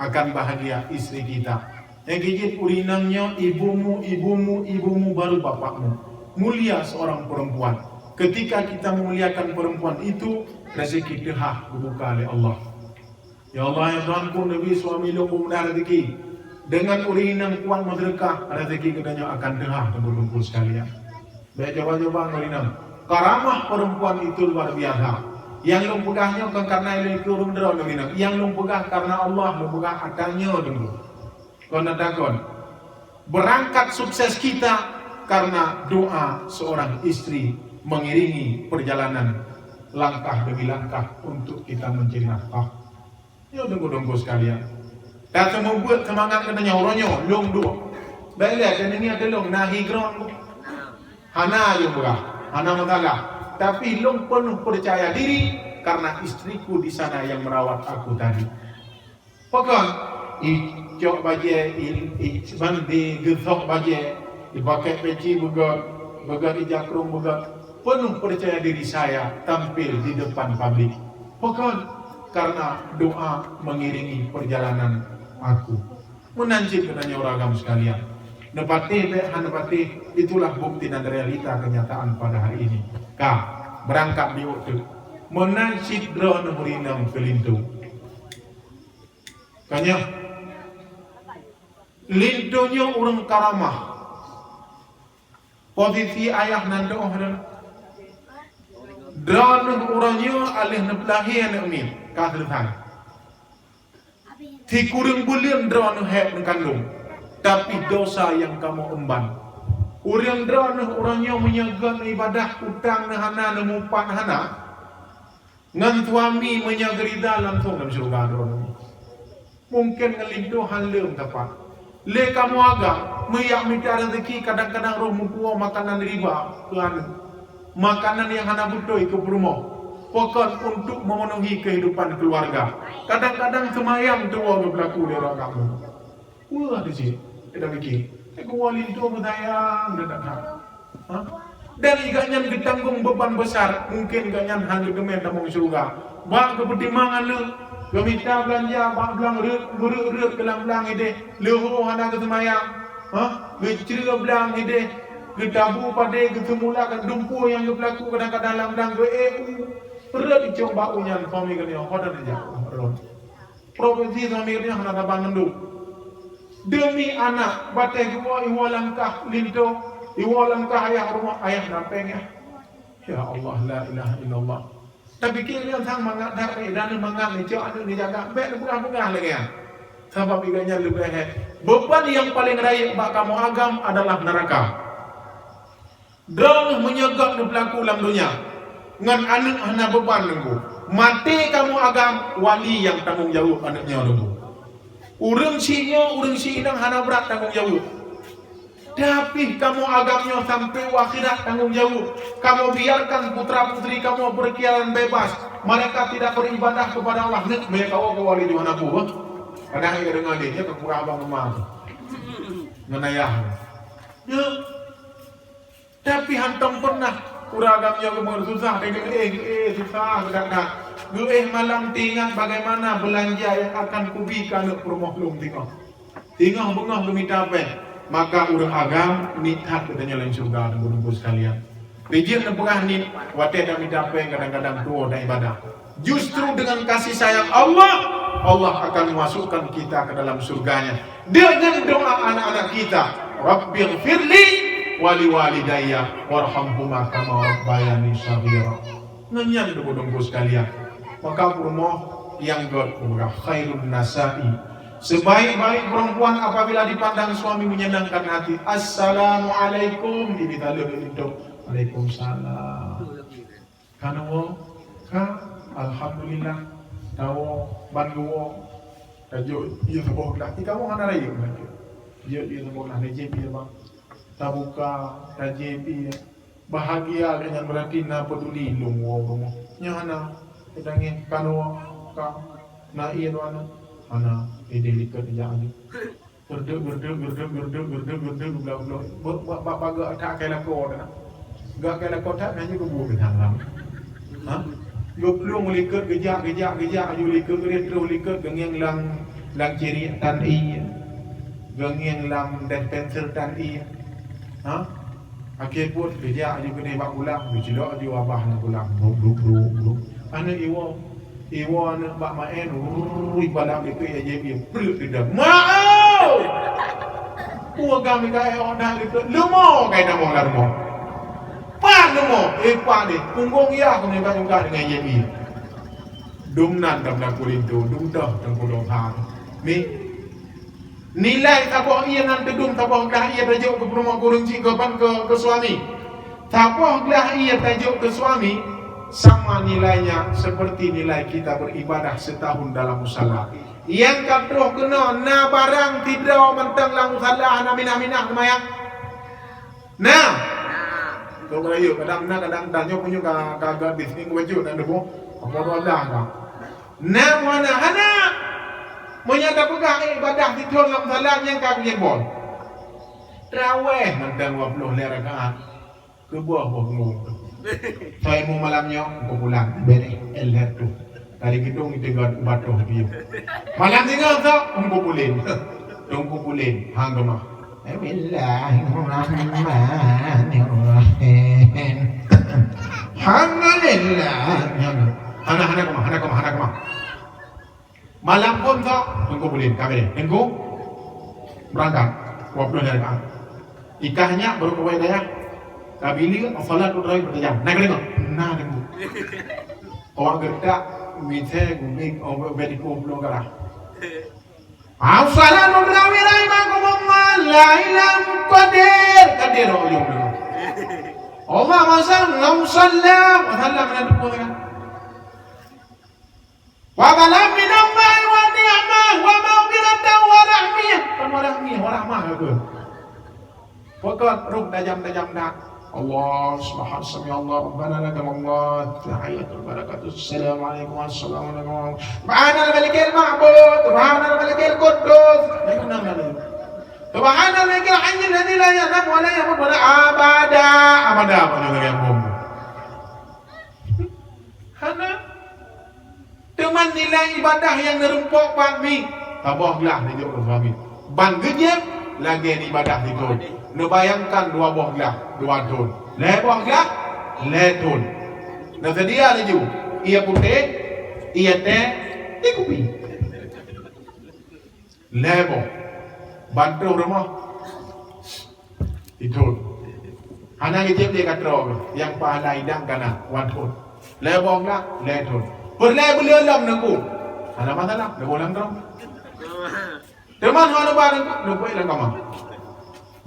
akan bahagia istri kita. Nyang keujeuet ureueng inong nyoe ibumu, ibumu, ibumu baru bapakmu. Mulia seorang perempuan. Ketika kita memuliakan perempuan itu, rezeki teuhah geubuka lé Allah. Ya Allah, ya Tuhanku, neubi suami lôn beumudah rezeki. Deungon ureueng inong kuat meuseudeukah, rezeki geutanyoe akan teuhah, teungku-teungku sekalian. Bèk coba-coba ngon inong. Karamah perempuan itu luar biasa. Nyang lôn peugah nyoe kon karena ilôn keu ureueng droe ngon inong. Nyang lôn peugah karena Allah, lôn peugah ata nyoe teungku. Kon ata kon. Berangkat sukses kita karena doa seorang istri mengiringi perjalanan langkah demi langkah untuk kita mencari nafkah. Nyoe teungku-teungku sekalian. Ka seumeubeuet seumangat geutanyoe uroe nyoe lôn duek. Bèk lé teuneuk ngieng lôn na hi grong. Hana nyang beurah, hana masalah. Tapi lôn penuh percaya diri karena istriku di sana yang merawat aku tadi. Pakon? Icok bajèe, i, i, mandi geusok bajèe, ipakèk peci beugèt, beugèt ija krông beugèt, penuh percaya diri saya tampil di depan publik. Pakon? Karena doa mengiringi perjalanan aku. Meunan cit geutanyoe ureueng agam sekalian. Neupatéh bèk hana neupatéh, itulah bukti dan realita kenyataan pada hari ini. Ka, beurangkat di uteuk. Meunan cit droeneuh ureueng inong keu linto. Ka nyoe, linto nyoe ureueng karamah. Posisi ayah nan teuôh adalah droeneuh uroe nyoe aléh neupeulahé aneuk miet ka seuleusoe. Sikureueng buleuen droeneuh hèk neukandong, tapi dosa nyang kamoe emban. Ureueng droeneuh uroe nyoe meunyoe gèt ibadah utang neuh hana, neumupat hana, ngon suami meunyoe geurida langsong lam syeuruga droeneuh. Mungken ngon linto han leuem tapat. Lé kamoe agam, meujak mita rezeki kadang-kadang roh meupuwoe makanan riba keu aneuk. Makanan nyang hana beutôi keu peurumoh. Pakon untuk memenuhi kehidupan keluarga. Kadang-kadang seumayang tuwoe geupeulaku lé ureueng agam. Wah, di cit. Kita pikir, eh, geuwoe linto meusayang dan that. Ha? Dan i gobnyan geutanggong beuban besar, mungken gobnyan han geuteumé tamong syeuruga. Bak geupeutimang aneuk, geumita beulanja bak blang reuet, beureuet-reuet keu lam blang idéh, leuhô hana geuseumayang, ha? Geucreue blang idéh, geutabu padé, geuseumula ka dumpeue nyang geupeulaku kadang-kadang lam blang geuék u, rhot icok bak u nyan, suami geutanyoe, ho dan jak, rhot. Profesi suami geutanyoe hana saban mandum. Demi anak, batèe geuwoe iwoe langkah linto, iwoe langkah ayah rumoh, ayah na péng, ya. Ya Allah, la ilaha illallah. Tapi keu lheueh sang mangat that, eh, dan mangat ni cok aneuk ni jaga, bèk neupeugah-peugah lagèe nyan. Sabab i gobnyan leubeh hèk. Beban nyang paleng rayeuk bak kamoe agam adalah neuraka. Droeneuh meunyoe gèt neupeulaku lam donya, ngon aneuk hana beuban teungku. Maté kamoe agam, wali nyang tanggong jaweueb aneuk nyoe teungku. Ureueng si nyoe, ureueng si inong hana brat tanggong jaweueb. Tapi kamoe agam nyoe sampai u akhirat tanggong jaweueb. Kamoe biarkan putra-putri kamoe berkeliaran bebas. Mereka tidak beribadah kepada Allah. Nek, meukawa-kawa lé di mana buah. Kadang ka deungoe lé, nyoe keu kurang abang eumah tu. Ngon ayah. Ya. Tapi hantom pernah ureueng agam nyoe geumeung susah, dia geuéh, geuéh, susah, geudak-dak. Geuéh malam teuingat bagaimana belanja yang akan kubi keu aneuk peurumoh lôn tingoh. Tingoh beungoh geumita péng, maka ureueng agam niet that geutanyoe lam syeuruga, teungku-teungku sekalian. Bijéh neupeugah niet, watée tamita péng kadang-kadang tuwoe dan ibadah. Justru dengan kasih sayang Allah, Allah akan memasukkan kita ke dalam surganya. Dengan doa anak-anak kita, "Rabbighfirli wa liwalidayya warhamhuma kama rabbayani shaghira." Ngon nyan, teungku-teungku sekalian, maka peurumoh nyang göt peugah, khairun nisa'i, sebaik-baik perempuan apabila dipandang suami menyenangkan hati, "Assalamualaikum," jadi taleuh di pintoe, "Waalaikumsalam." Ka neuwoe? Ka, alhamdulillah. Tawoe, ban geuwoe. Tajok ié saboh glah. Di kamoe hana rayeuk lagèe. Jok ié saboh glah, tajép ié bang. Tabuka, tajép ié. Bahagia lagèe nyan, berarti na peduli lôn woe rumoh. Nyoe hana. Ka neuwoe? Ka. Na ié dua na? Hana. Idéh likot ijak aju. Geureudeuek, geureudeuek, geureudeuek, geureudeuek, geureudeuek, geureudeuek, geureudeuek, geureudeuek. Bak, bak, bak, bak, geutak keu lakoe teuh. Geutak keu lakoe teuh, nyan geubuet keu salam. Ha? Geuplueng likot, geujak, geujak, geujak, aju likot, geureueh troh likot, geungieng lam, lam ciriek tan ié. Geungieng lam dispenser tan ié. Ha? Akhé buet geujak aju keunoe bak gulang, geucilok aju abah ngon gulang. Bruk, bruk, bruk, bruk. Aneuk iwoe. Iwoe aneuk bak maén, rui, balam likot ijak jieb ié, peuleuk didam. Ma'o! Peue agam ka éh ôk na likot, leumo ka itamoe lam rumoh. Pat leumo, eh, pat deh, punggong yah keuneuk ka deungon jieb ié. Dum nan dam laku linto, dum toh teungku dosa. Ni, nilai saboh ié nan teudum saboh glah ié tajok keu peurumoh kureueng cit keu ban keu, keu suami. Saboh glah ié tajok keu suami sama nilainya seperti nilai kita beribadah setahun dalam musala. Nyang ka troh keunoe na barang sidroe mantong lam musala hana minah-minah seumayang. Na. Keu rayeuk kadang na, kadang tanyoe punya ka, ka gadis ni kubacut dan debu. Apa tu ada ka? Na, mana hana? Meunyoe tapeugah ibadah sithon lam salat nyang ka geubon. Traweh mantong dua ploh lhèe rakaat. Keuboh boh ngon. Soe mu malam nyoe, engko pulang. Bereh, el tu. Dari gedung itu gan ubat roh dia. Malam singoh tu, engko pulang. Engko pulang. Hang gemah. Bismillahirrahmanirrahim. Alhamdulillah. Hana, hana kemah, hana kemah, hana kemah. Malam phôn sa, Teungku Bulin, ka bèk. Teungku, beurangkat. Dua ploh lhèe rakaat. Ikah nyak baru keluar dayah. Ka bileue, salat tu terai beutajam. Na ka deungoe? Na, Teungku. Awak geutak, misai, gubik, awak bèk dipeupulang garah. As-salatu tarawih rahimakumullah, la ilaha qadir, qadir ujung dulu. Allahumma salli wa sallam, wa sallam ala nabiyyina. Wa salam minallahi wa ni'mah, wa maghfiratan wa rahmah. Bukan wa rahmah, wa rahmah apa? Pokok roh tajam-tajam dah. Allah subhanahu, sami Allah, Rabbana lakal hamd, tahiyatul barakatuh, assalamualaikum, assalamualaikum. Subhanal malikil ma'bud, subhanal malikil quddus. Nah, itu nama dia. Subhanal malikil hayyil ladzi la yanam wa la yamut wa la abada. Abada apa dia yang ngomong? Hana. Teuma nilai ibadah nyang neureumpok pat mi, saboh glah neujok keu suami. Ban geujieb lagèe ibadah sithon. Neubayangkan dua boh glah, dua thon. Lhèe boh glah, lhèe thon. Neuseudia laju ié putéh, ié teh, di kupi. Lhèe boh. Ban troh rumoh. Ithon. Hana geujieb lé ka troh, nyang pahala idang ka na, wan thon. Lhèe boh glah, lhèe thon. Peureulèe beuleueh lom Teungku. Hana masalah, lhèe boh lam troh. Teuma hana ba Teungku, Teungku lam kama.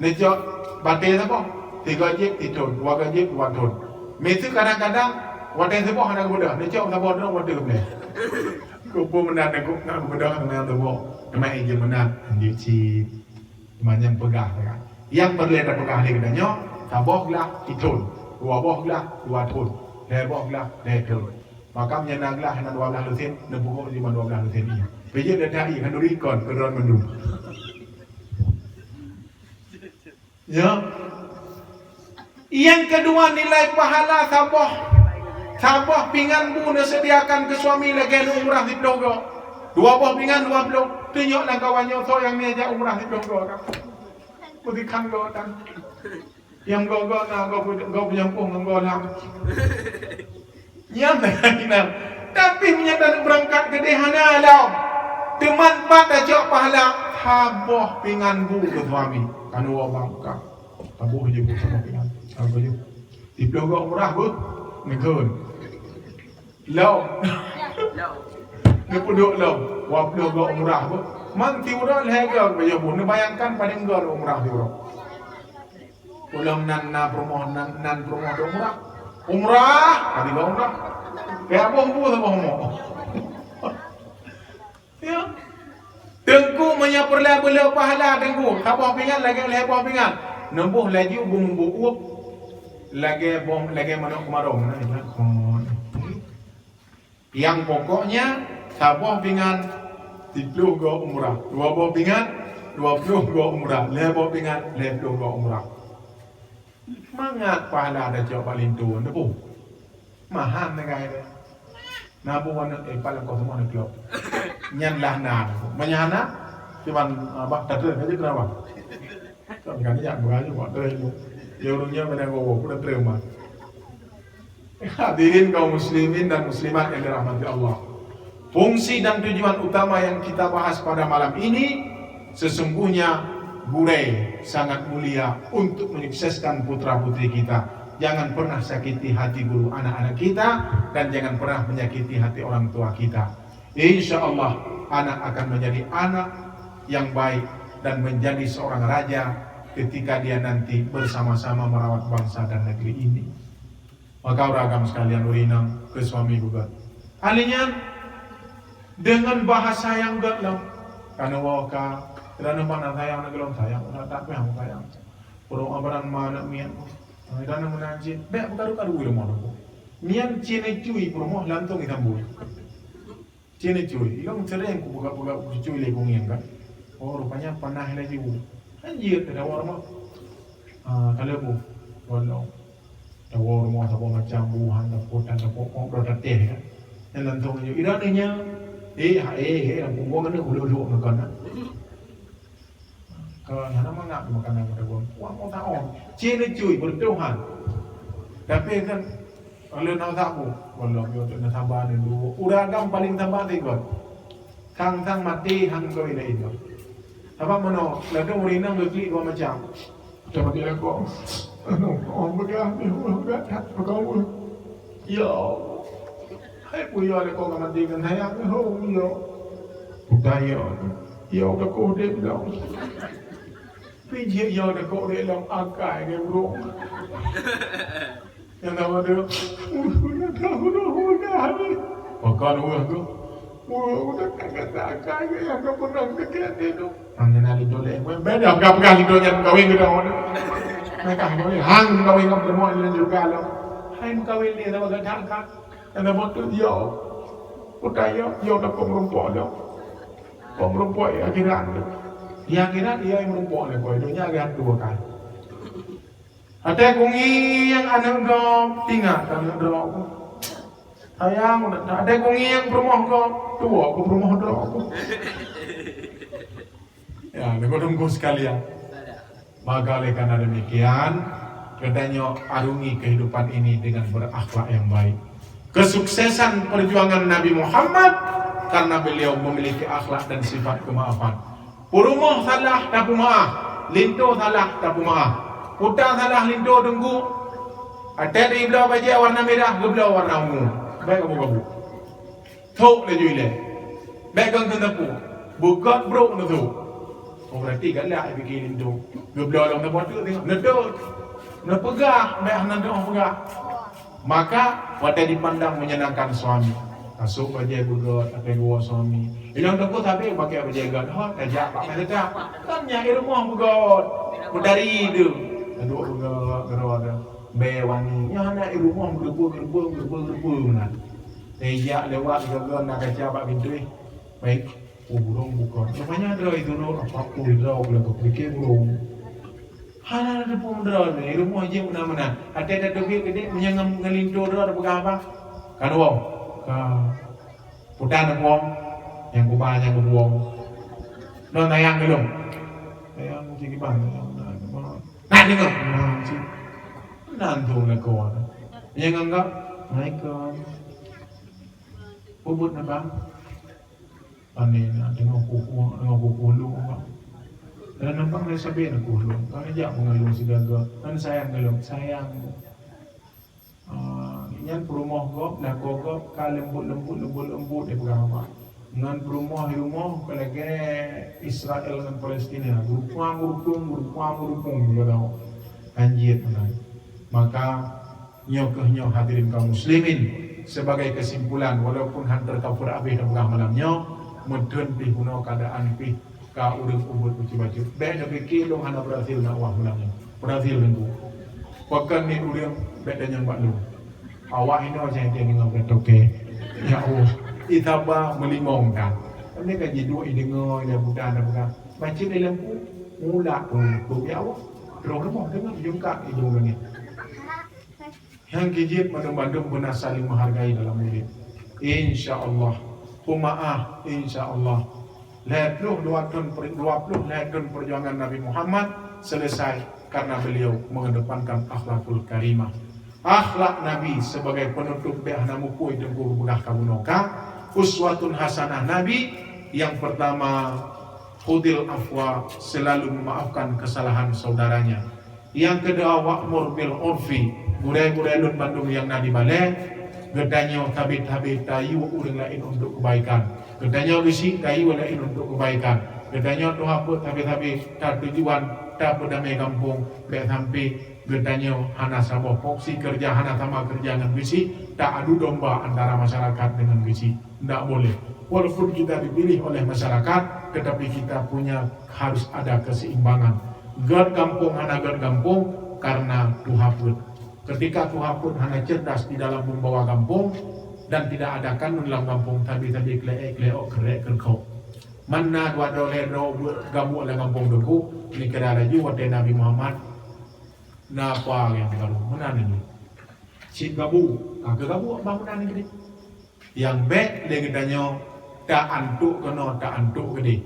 Neucok batèe saboh, tiga jieb, ithon, dua jieb, dua thon. Miseue kadang-kadang, watèe saboh hana geubeudôh, neucok saboh droe watèe geubeudôh. Kupeue meunan Teungku, na geubeudôh meunan saboh. Teuma ijeuet meunan, lanjut cit. Teuma nyang peugah kan. Nyang peureulée tapeugah lé geutanyoe, saboh glah sithon, dua boh glah dua thon, lhée boh glah lhée thon. Maka meunyoe na glah hana dua blaih lusen, neupeugot limong dua blaih lusen nyan. Pijeuet lé dai khanduri kon keudroe mandum. Ya. Yang kedua, nilai pahala saboh, saboh pingan bu neuseudiakan keu suami lagée umrah siploh goe. Dua boh pingan dua ploh. Tunyok lam kawan nyoe soe nyang neujak umrah siploh goe ka. Putih kan goe tan. Nyang goe-goe na goe pu-, goe punyang poh ngon goe lam. Nyan na. Tapi meunyoe taneuk beurangkat keudeh hana lom. Teuma pat tacok pahala saboh pingan bu keu suami. Kanu wabang ka. Taboh je bu saboh pingan. Taboh je. Siploh goe umrah bu. Ngeukheun. Lom. Neupeuduek lom. Dua ploh goe umrah bu. Man siuroe lhée goe bajée bu. Neubayangkan padum goe umrah siuroe. Ulôn nan na peurumoh, nan, nan peurumoh dong umrah. Umrah, ka tiba umrah. Kaya boh bu saboh umrah. Ya. Teungku meunyoe peureulée beuleue pahala teungku, saboh pingan lagée lhée boh pingan. Neuboh laju bumbu uep lagée boh, lagée manok keumarong. Nah, itu. Nyang pokoknya, saboh pingan siploh goe umrah, dua boh pingan dua ploh goe umrah, lhée boh pingan lhée ploh goe umrah. Mangat pahala tacok bak linto, neupeu. Mahan neugah nyan. Nabu aneuk, eh, palang kosong aneuk lom. Nyan lah na. Meunyo hana, cuman, ah, bak tateueng aja kenapa? Kan, kan, ya, bukan aja, buat terus. Ya, urang nyan mana gowo, pun terus mah. Hadirin kaum muslimin dan muslimat yang dirahmati Allah. Fungsi dan tujuan utama yang kita bahas pada malam ini, sesungguhnya gurée sangat mulia untuk menyukseskan putra-putri kita. Jangan pernah sakiti hati guru anak-anak kita dan jangan pernah menyakiti hati orang tua kita. Insya Allah, anak akan menjadi anak yang baik dan menjadi seorang raja ketika dia nanti bersama-sama merawat bangsa dan negeri ini. Maka ureueng agam sekalian, ureueng inong keu suami beugöt. Ahli nyan deungon bahasa nyang göt lom. Kanu woe ka, keureuna mana sayang na gohlom sayang, udah tak payah sayang. Peurumoh barang ma aneuk miet. Keureuna meunan cit, bèk beukaru-karu lom aneuk. Nyan cit neuturi peurumoh lantong itambui. Cit neuturi, ilong sering kupeugah-peugah cucui lé kungieng kan. Oh, rupanya panah laju. Kan jeuet teudawa rumoh. Ah, ka lheueh boh. Walong. Dawa rumoh saboh macam buhan dapur dan dapur kong udah tateh kan. Nyan lantong laju. Ira nanya, eh, ha, eh, eh, lam punggong ada huluk-huluk makan kan. Kawan hana mangat makanan pada gong. Wah, mau tahu. Cina cuy, bertuhan. Tapi kan, kalau nak sabu, walau dia tu nak sabar dulu. Urang agam paling sabar sigot. Sang-sang mati, hang kawin lain tu. Sabab mana? Lalu urang inong geuklik dua macam. Macam mati lakoe. Oh, peugah ni, oh, peugah that, peugah. Ya Allah. Hai, peue ya lakoe ka mati ngon sayang, oh, ya. Bukan ya. Ya, udah kau dek bilang. Pijak ya udah kau dek lam akai dia burung. Yang nama dia, udah, udah, udah, udah. Makan udah tu. Udah, udah, kagak tak akai dia, yang kau pernah dekat dia tu. Hang nyan na linto lé. Beda peugah-peugah linto nyan kawin geutanyoe. Mereka kawin. Hang kawin ngon peurumoh nyan juga lo. Hai meukawen lé sama gata ka. Ana boh tu yo. Utai yo, yo na pom rumpok yo. Pom rumpok ya akhirat. Ya akhirat ya rumpok lé koi dunia agak dua kali. Até kungieng aneuk gob, ingat aneuk droe ku. Sayang, até kungieng peurumoh gob, tuwoe ku peurumoh droe ku. Ya, teungku-teungku sekalian. Maka oleh karena demikian, geutanyoe arungi kehidupan ini dengan berakhlak yang baik. Kesuksesan perjuangan Nabi Muhammad karena beliau memiliki akhlak dan sifat kemaafan. Peurumoh salah tapeumaah, linto salah tapeumaah. Puta salah linto teungku, até ibloe bajèe warna mirah, geubloe warna ungu. Bèk kamoe gabuk. Thok laju ilèe. Bèk kong keuneupeu. Beugöt brok neuthok. Oh, berarti galak pike linto. Geubloe lom neuboh teuk tengok. Neuthok. Neupeugah, bèk hana teupeugah. Maka, watèe dipandang menyenangkan suami. Kasut bajèe beugöt, até geuwoe suami. Ilong teuku sabe pakai bajée gét, hot tajak bak meuseutah. Kan nyan i rumoh beugét, meudari deuh. Duek beugét, geurot deuh. Bée wangi. Nyan hana i rumoh geureubeue, geureubeue, geureubeue, geureubeue meunan. Tajak lewat geugét na kaca bak pintoe. Baik, oh, burông bukon. Rupanya droe itu apa pun droe lagée pikir burông. Hana teupeu droe ni, i rumoh jeuet meunan-meunan. Até tateubiet keudeh meunyoe ngon, ngon linto droe tapeugah apa? Ka dua. Ka. Putan buông, nyang kuba nyang kubuông. Ngon sayang geulong. Sayang cik kiban, sayang na, na, na deungoe. Na cik. Na antung lakoe. Nyang anggap, Assalamualaikum. Peubuet na bang? Pane na deungoe kuku, deungoe kuku lôn bang. Dan abang na sabe na kuku lôn. Kan jak pengalung sigaga. Kan sayang geulong, sayang. Ah, nyan peurumoh gob, lakoe gob ka leumbot-leumbot, leumbot-leumbot, dia peugah awak. Ngon peurumoh di rumoh ka lagée Israel ngon Palestina, geurupuang-geurupuang, geurupuang-geurupuang, dia peugah awak. Hanjeuet meunan. Maka, nyoe keuh nyoe hadirin kaum muslimin, sebagai kesimpulan, walaupun han teukafur abéh tapeugah malam nyoe, meuteun pih bunoe keuadaan pih ka ureuëng ubit bacut-bacut. Bék neupike lôn hana beurhasil dakwah malam nyoe. Beurhasil Teungku. Pakon ni ureuëng bék tanyong bak lôn. Awak inoe nyang deungoe bak toke. Ya Allah, itaba meulimong kan. Kami ka jiduek ideungoe, ida buta, ida buta. Macam dalam pu, mulak pun, ya Allah. Terus rumah deungoe jungkak idong langit. Nyang keu jeuet mandum-mandum beuna saling menghargai dalam ureuëng. Insya Allah. Peumaáh, insya Allah. Lhée ploh dua thon per-, dua ploh lhée thon perjuangan Nabi Muhammad selesai karena beliau mengedepankan akhlakul karimah. Akhlak Nabi sebagai penutup bék hana mupui Teungku geupeugah kamoe ka, uswatun hasanah Nabi yang pertama, khudil afwa, selalu memaafkan kesalahan saudaranya. Nyang keudua, wa'mur bil urfi, gurée-gurée lôn bandum nyang na di balée, geutanyoe sabe-sabe tayue ureuëng laén untuk keubaikan. Geutanyoe geuchik tayue laén untuk keubaikan. Geutanyoe tuha peuet sabe-sabe tatujuan tapeudamé gampông, bék sampai geutanyoe hana saboh faksi keureuja, hana sama keureuja ngon geuchik, ta adu domba antara masyarakat deungon geuchik. Ndak boleh. Walaupun kita dipilih oleh masyarakat, tetapi kita punya harus ada keseimbangan. Gét gampông hana gét gampông karena tuha peuet. Ketika tuha peuet hana cerdas di dalam membawa gampông dan tidak ada kanun lam gampông, tabi-tabi kleuk-kleuk, kerek-kerkok. Mana dua droe lhée droe beuet gabuek lam gampông Teungku, ni kira laju watée Nabi Muhammad na apa nyang baru meunan ini. Cit gabu, ka geugabu bak meunan ini. Nyang bék lé geutanyoe ta-antok keunoe, ta-antok keudeh.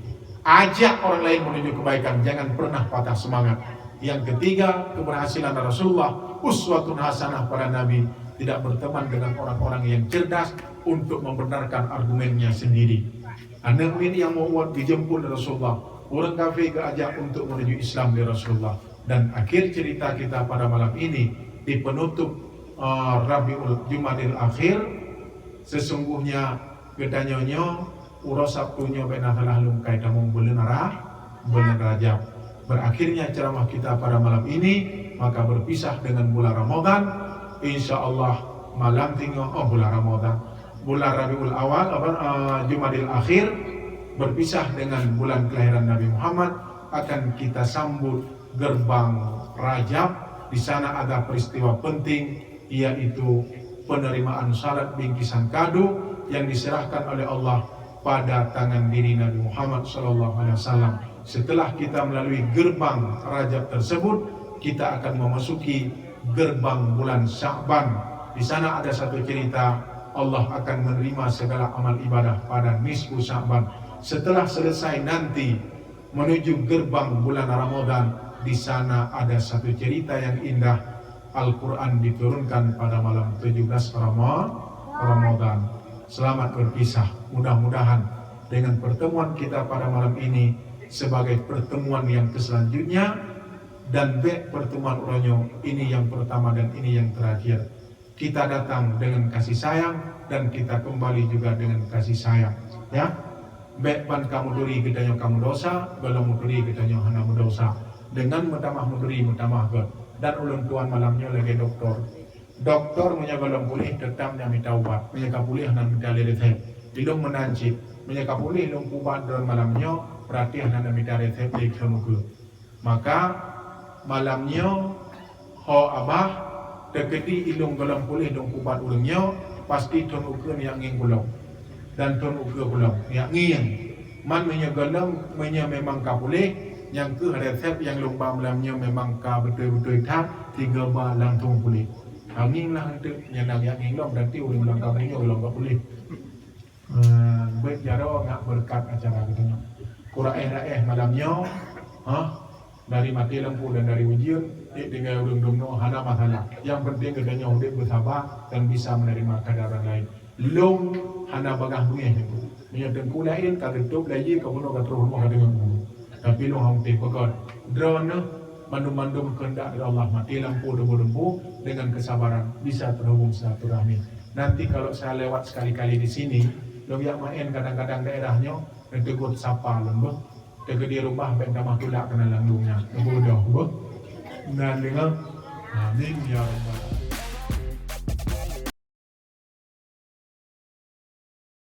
Ajak orang lain menuju kebaikan, jangan pernah patah semangat. Yang ketiga, keberhasilan Rasulullah, uswatun hasanah para nabi, tidak berteman dengan orang-orang yang cerdas untuk membenarkan argumennya sendiri. Aneuk miet nyang muwat geujemput lé Rasulullah, ureuëng kafé geuajak untuk menuju Islam lé Rasulullah. Dan akhir cerita kita pada malam ini di penutup, eh, Rabiul Jumadil Akhir, sesungguhnya geutanyoe nyoe uroe Sabtu nyoe bék na salah lungkai tamong buleuen Ra-, buleuen Rajab. Berakhirnya ceramah kita pada malam ini, maka berpisah dengan bulan Ramadan. Insya Allah malam tingoh, oh, bulan Ramadan, bulan Rabiul Awal, apa, eh, Jumadil Akhir, berpisah dengan bulan kelahiran Nabi Muhammad, akan kita sambut gerbang Rajab. Di sana ada peristiwa penting, yaitu penerimaan syarat bingkisan kado yang diserahkan oleh Allah pada tangan diri Nabi Muhammad sallallahu alaihi wasallam. Setelah kita melalui gerbang Rajab tersebut, kita akan memasuki gerbang bulan Sya'ban. Di sana ada satu cerita, Allah akan menerima segala amal ibadah pada nisfu Sya'ban. Setelah selesai nanti, menuju gerbang bulan Ramadan, di sana ada satu cerita yang indah. Al-Quran diturunkan pada malam tujuh belas Rama-, Ramadan. Selamat berpisah. Mudah-mudahan dengan pertemuan kita pada malam ini sebagai pertemuan yang keselanjutnya, dan bék pertemuan uroe nyoe ini yang pertama dan ini yang terakhir. Kita datang dengan kasih sayang dan kita kembali juga dengan kasih sayang, ya. Bék ban kamoe turi geutanyoe kamoe dosa, gohlom meuturi geutanyoe hana meudosa. Dengan meutamah meuturi meutamah gét. Dan ulôn tuan malam nyoe lagée doktor. Doktor meunyoe gohlom puléh, teutap nyan mita ubat. Meunyoe ka puléh, hana mita lé resep. Ilôn meunan cit. Meunyoe ka puléh lôn kubat droe malam nyoe, peurati hana mita resep lé thôn ukeue. Maka malam nyoe ho abah, teukeudi ilôn gohlom puléh lôn kubat ureuëng nyoe, pasti thôn ukeue neujak ngieng keu lôn. Dan thôn ukeue keu lôn neujak ngieng. Man meunyoe gohlom, meunyoe memang ka puléh, nyang kheueh resep nyang lôn ba malam nyoe memang ka beutôi-beutôi that, tiga ba langsong puléh. Ka ngieng lah eunteuk, nyan neujak ngieng lom, berarti ureuëng lam kampung nyoe gohlom ka puléh. Eh, beuet jaroe ngat beureukat acara geutanyoe. Kuraéh-raéh malam nyoe, ha? Dari maté lampu dan dari ujeuen, ék tinggai ureuëng dumnoe hana masalah. Nyang penting geutanyoe udép beusaba dan bisa menerima keadaan orang lain. Lôn hana bagaih beungéh nyoe. Meunyoe teungku laén ka geutôb laju ka bunoe ka troh rumoh ka deungon. Tapi lôn hana teupeugöt. Droeneuh mandum-mandum kehendak dari Allah, maté lampu debu-debu dengan kesabaran bisa terhubung silaturahmi. Nanti kalau saya lewat sekali-kali di sini, lôn jak maén kadang-kadang daerah nyoe, neutegot sapa lôn beuh. Teukeudi rubah bèk tamah tulak keunan lam donya. Neubodoh beuh. Nan deungoe. Amin ya rabbal alamin.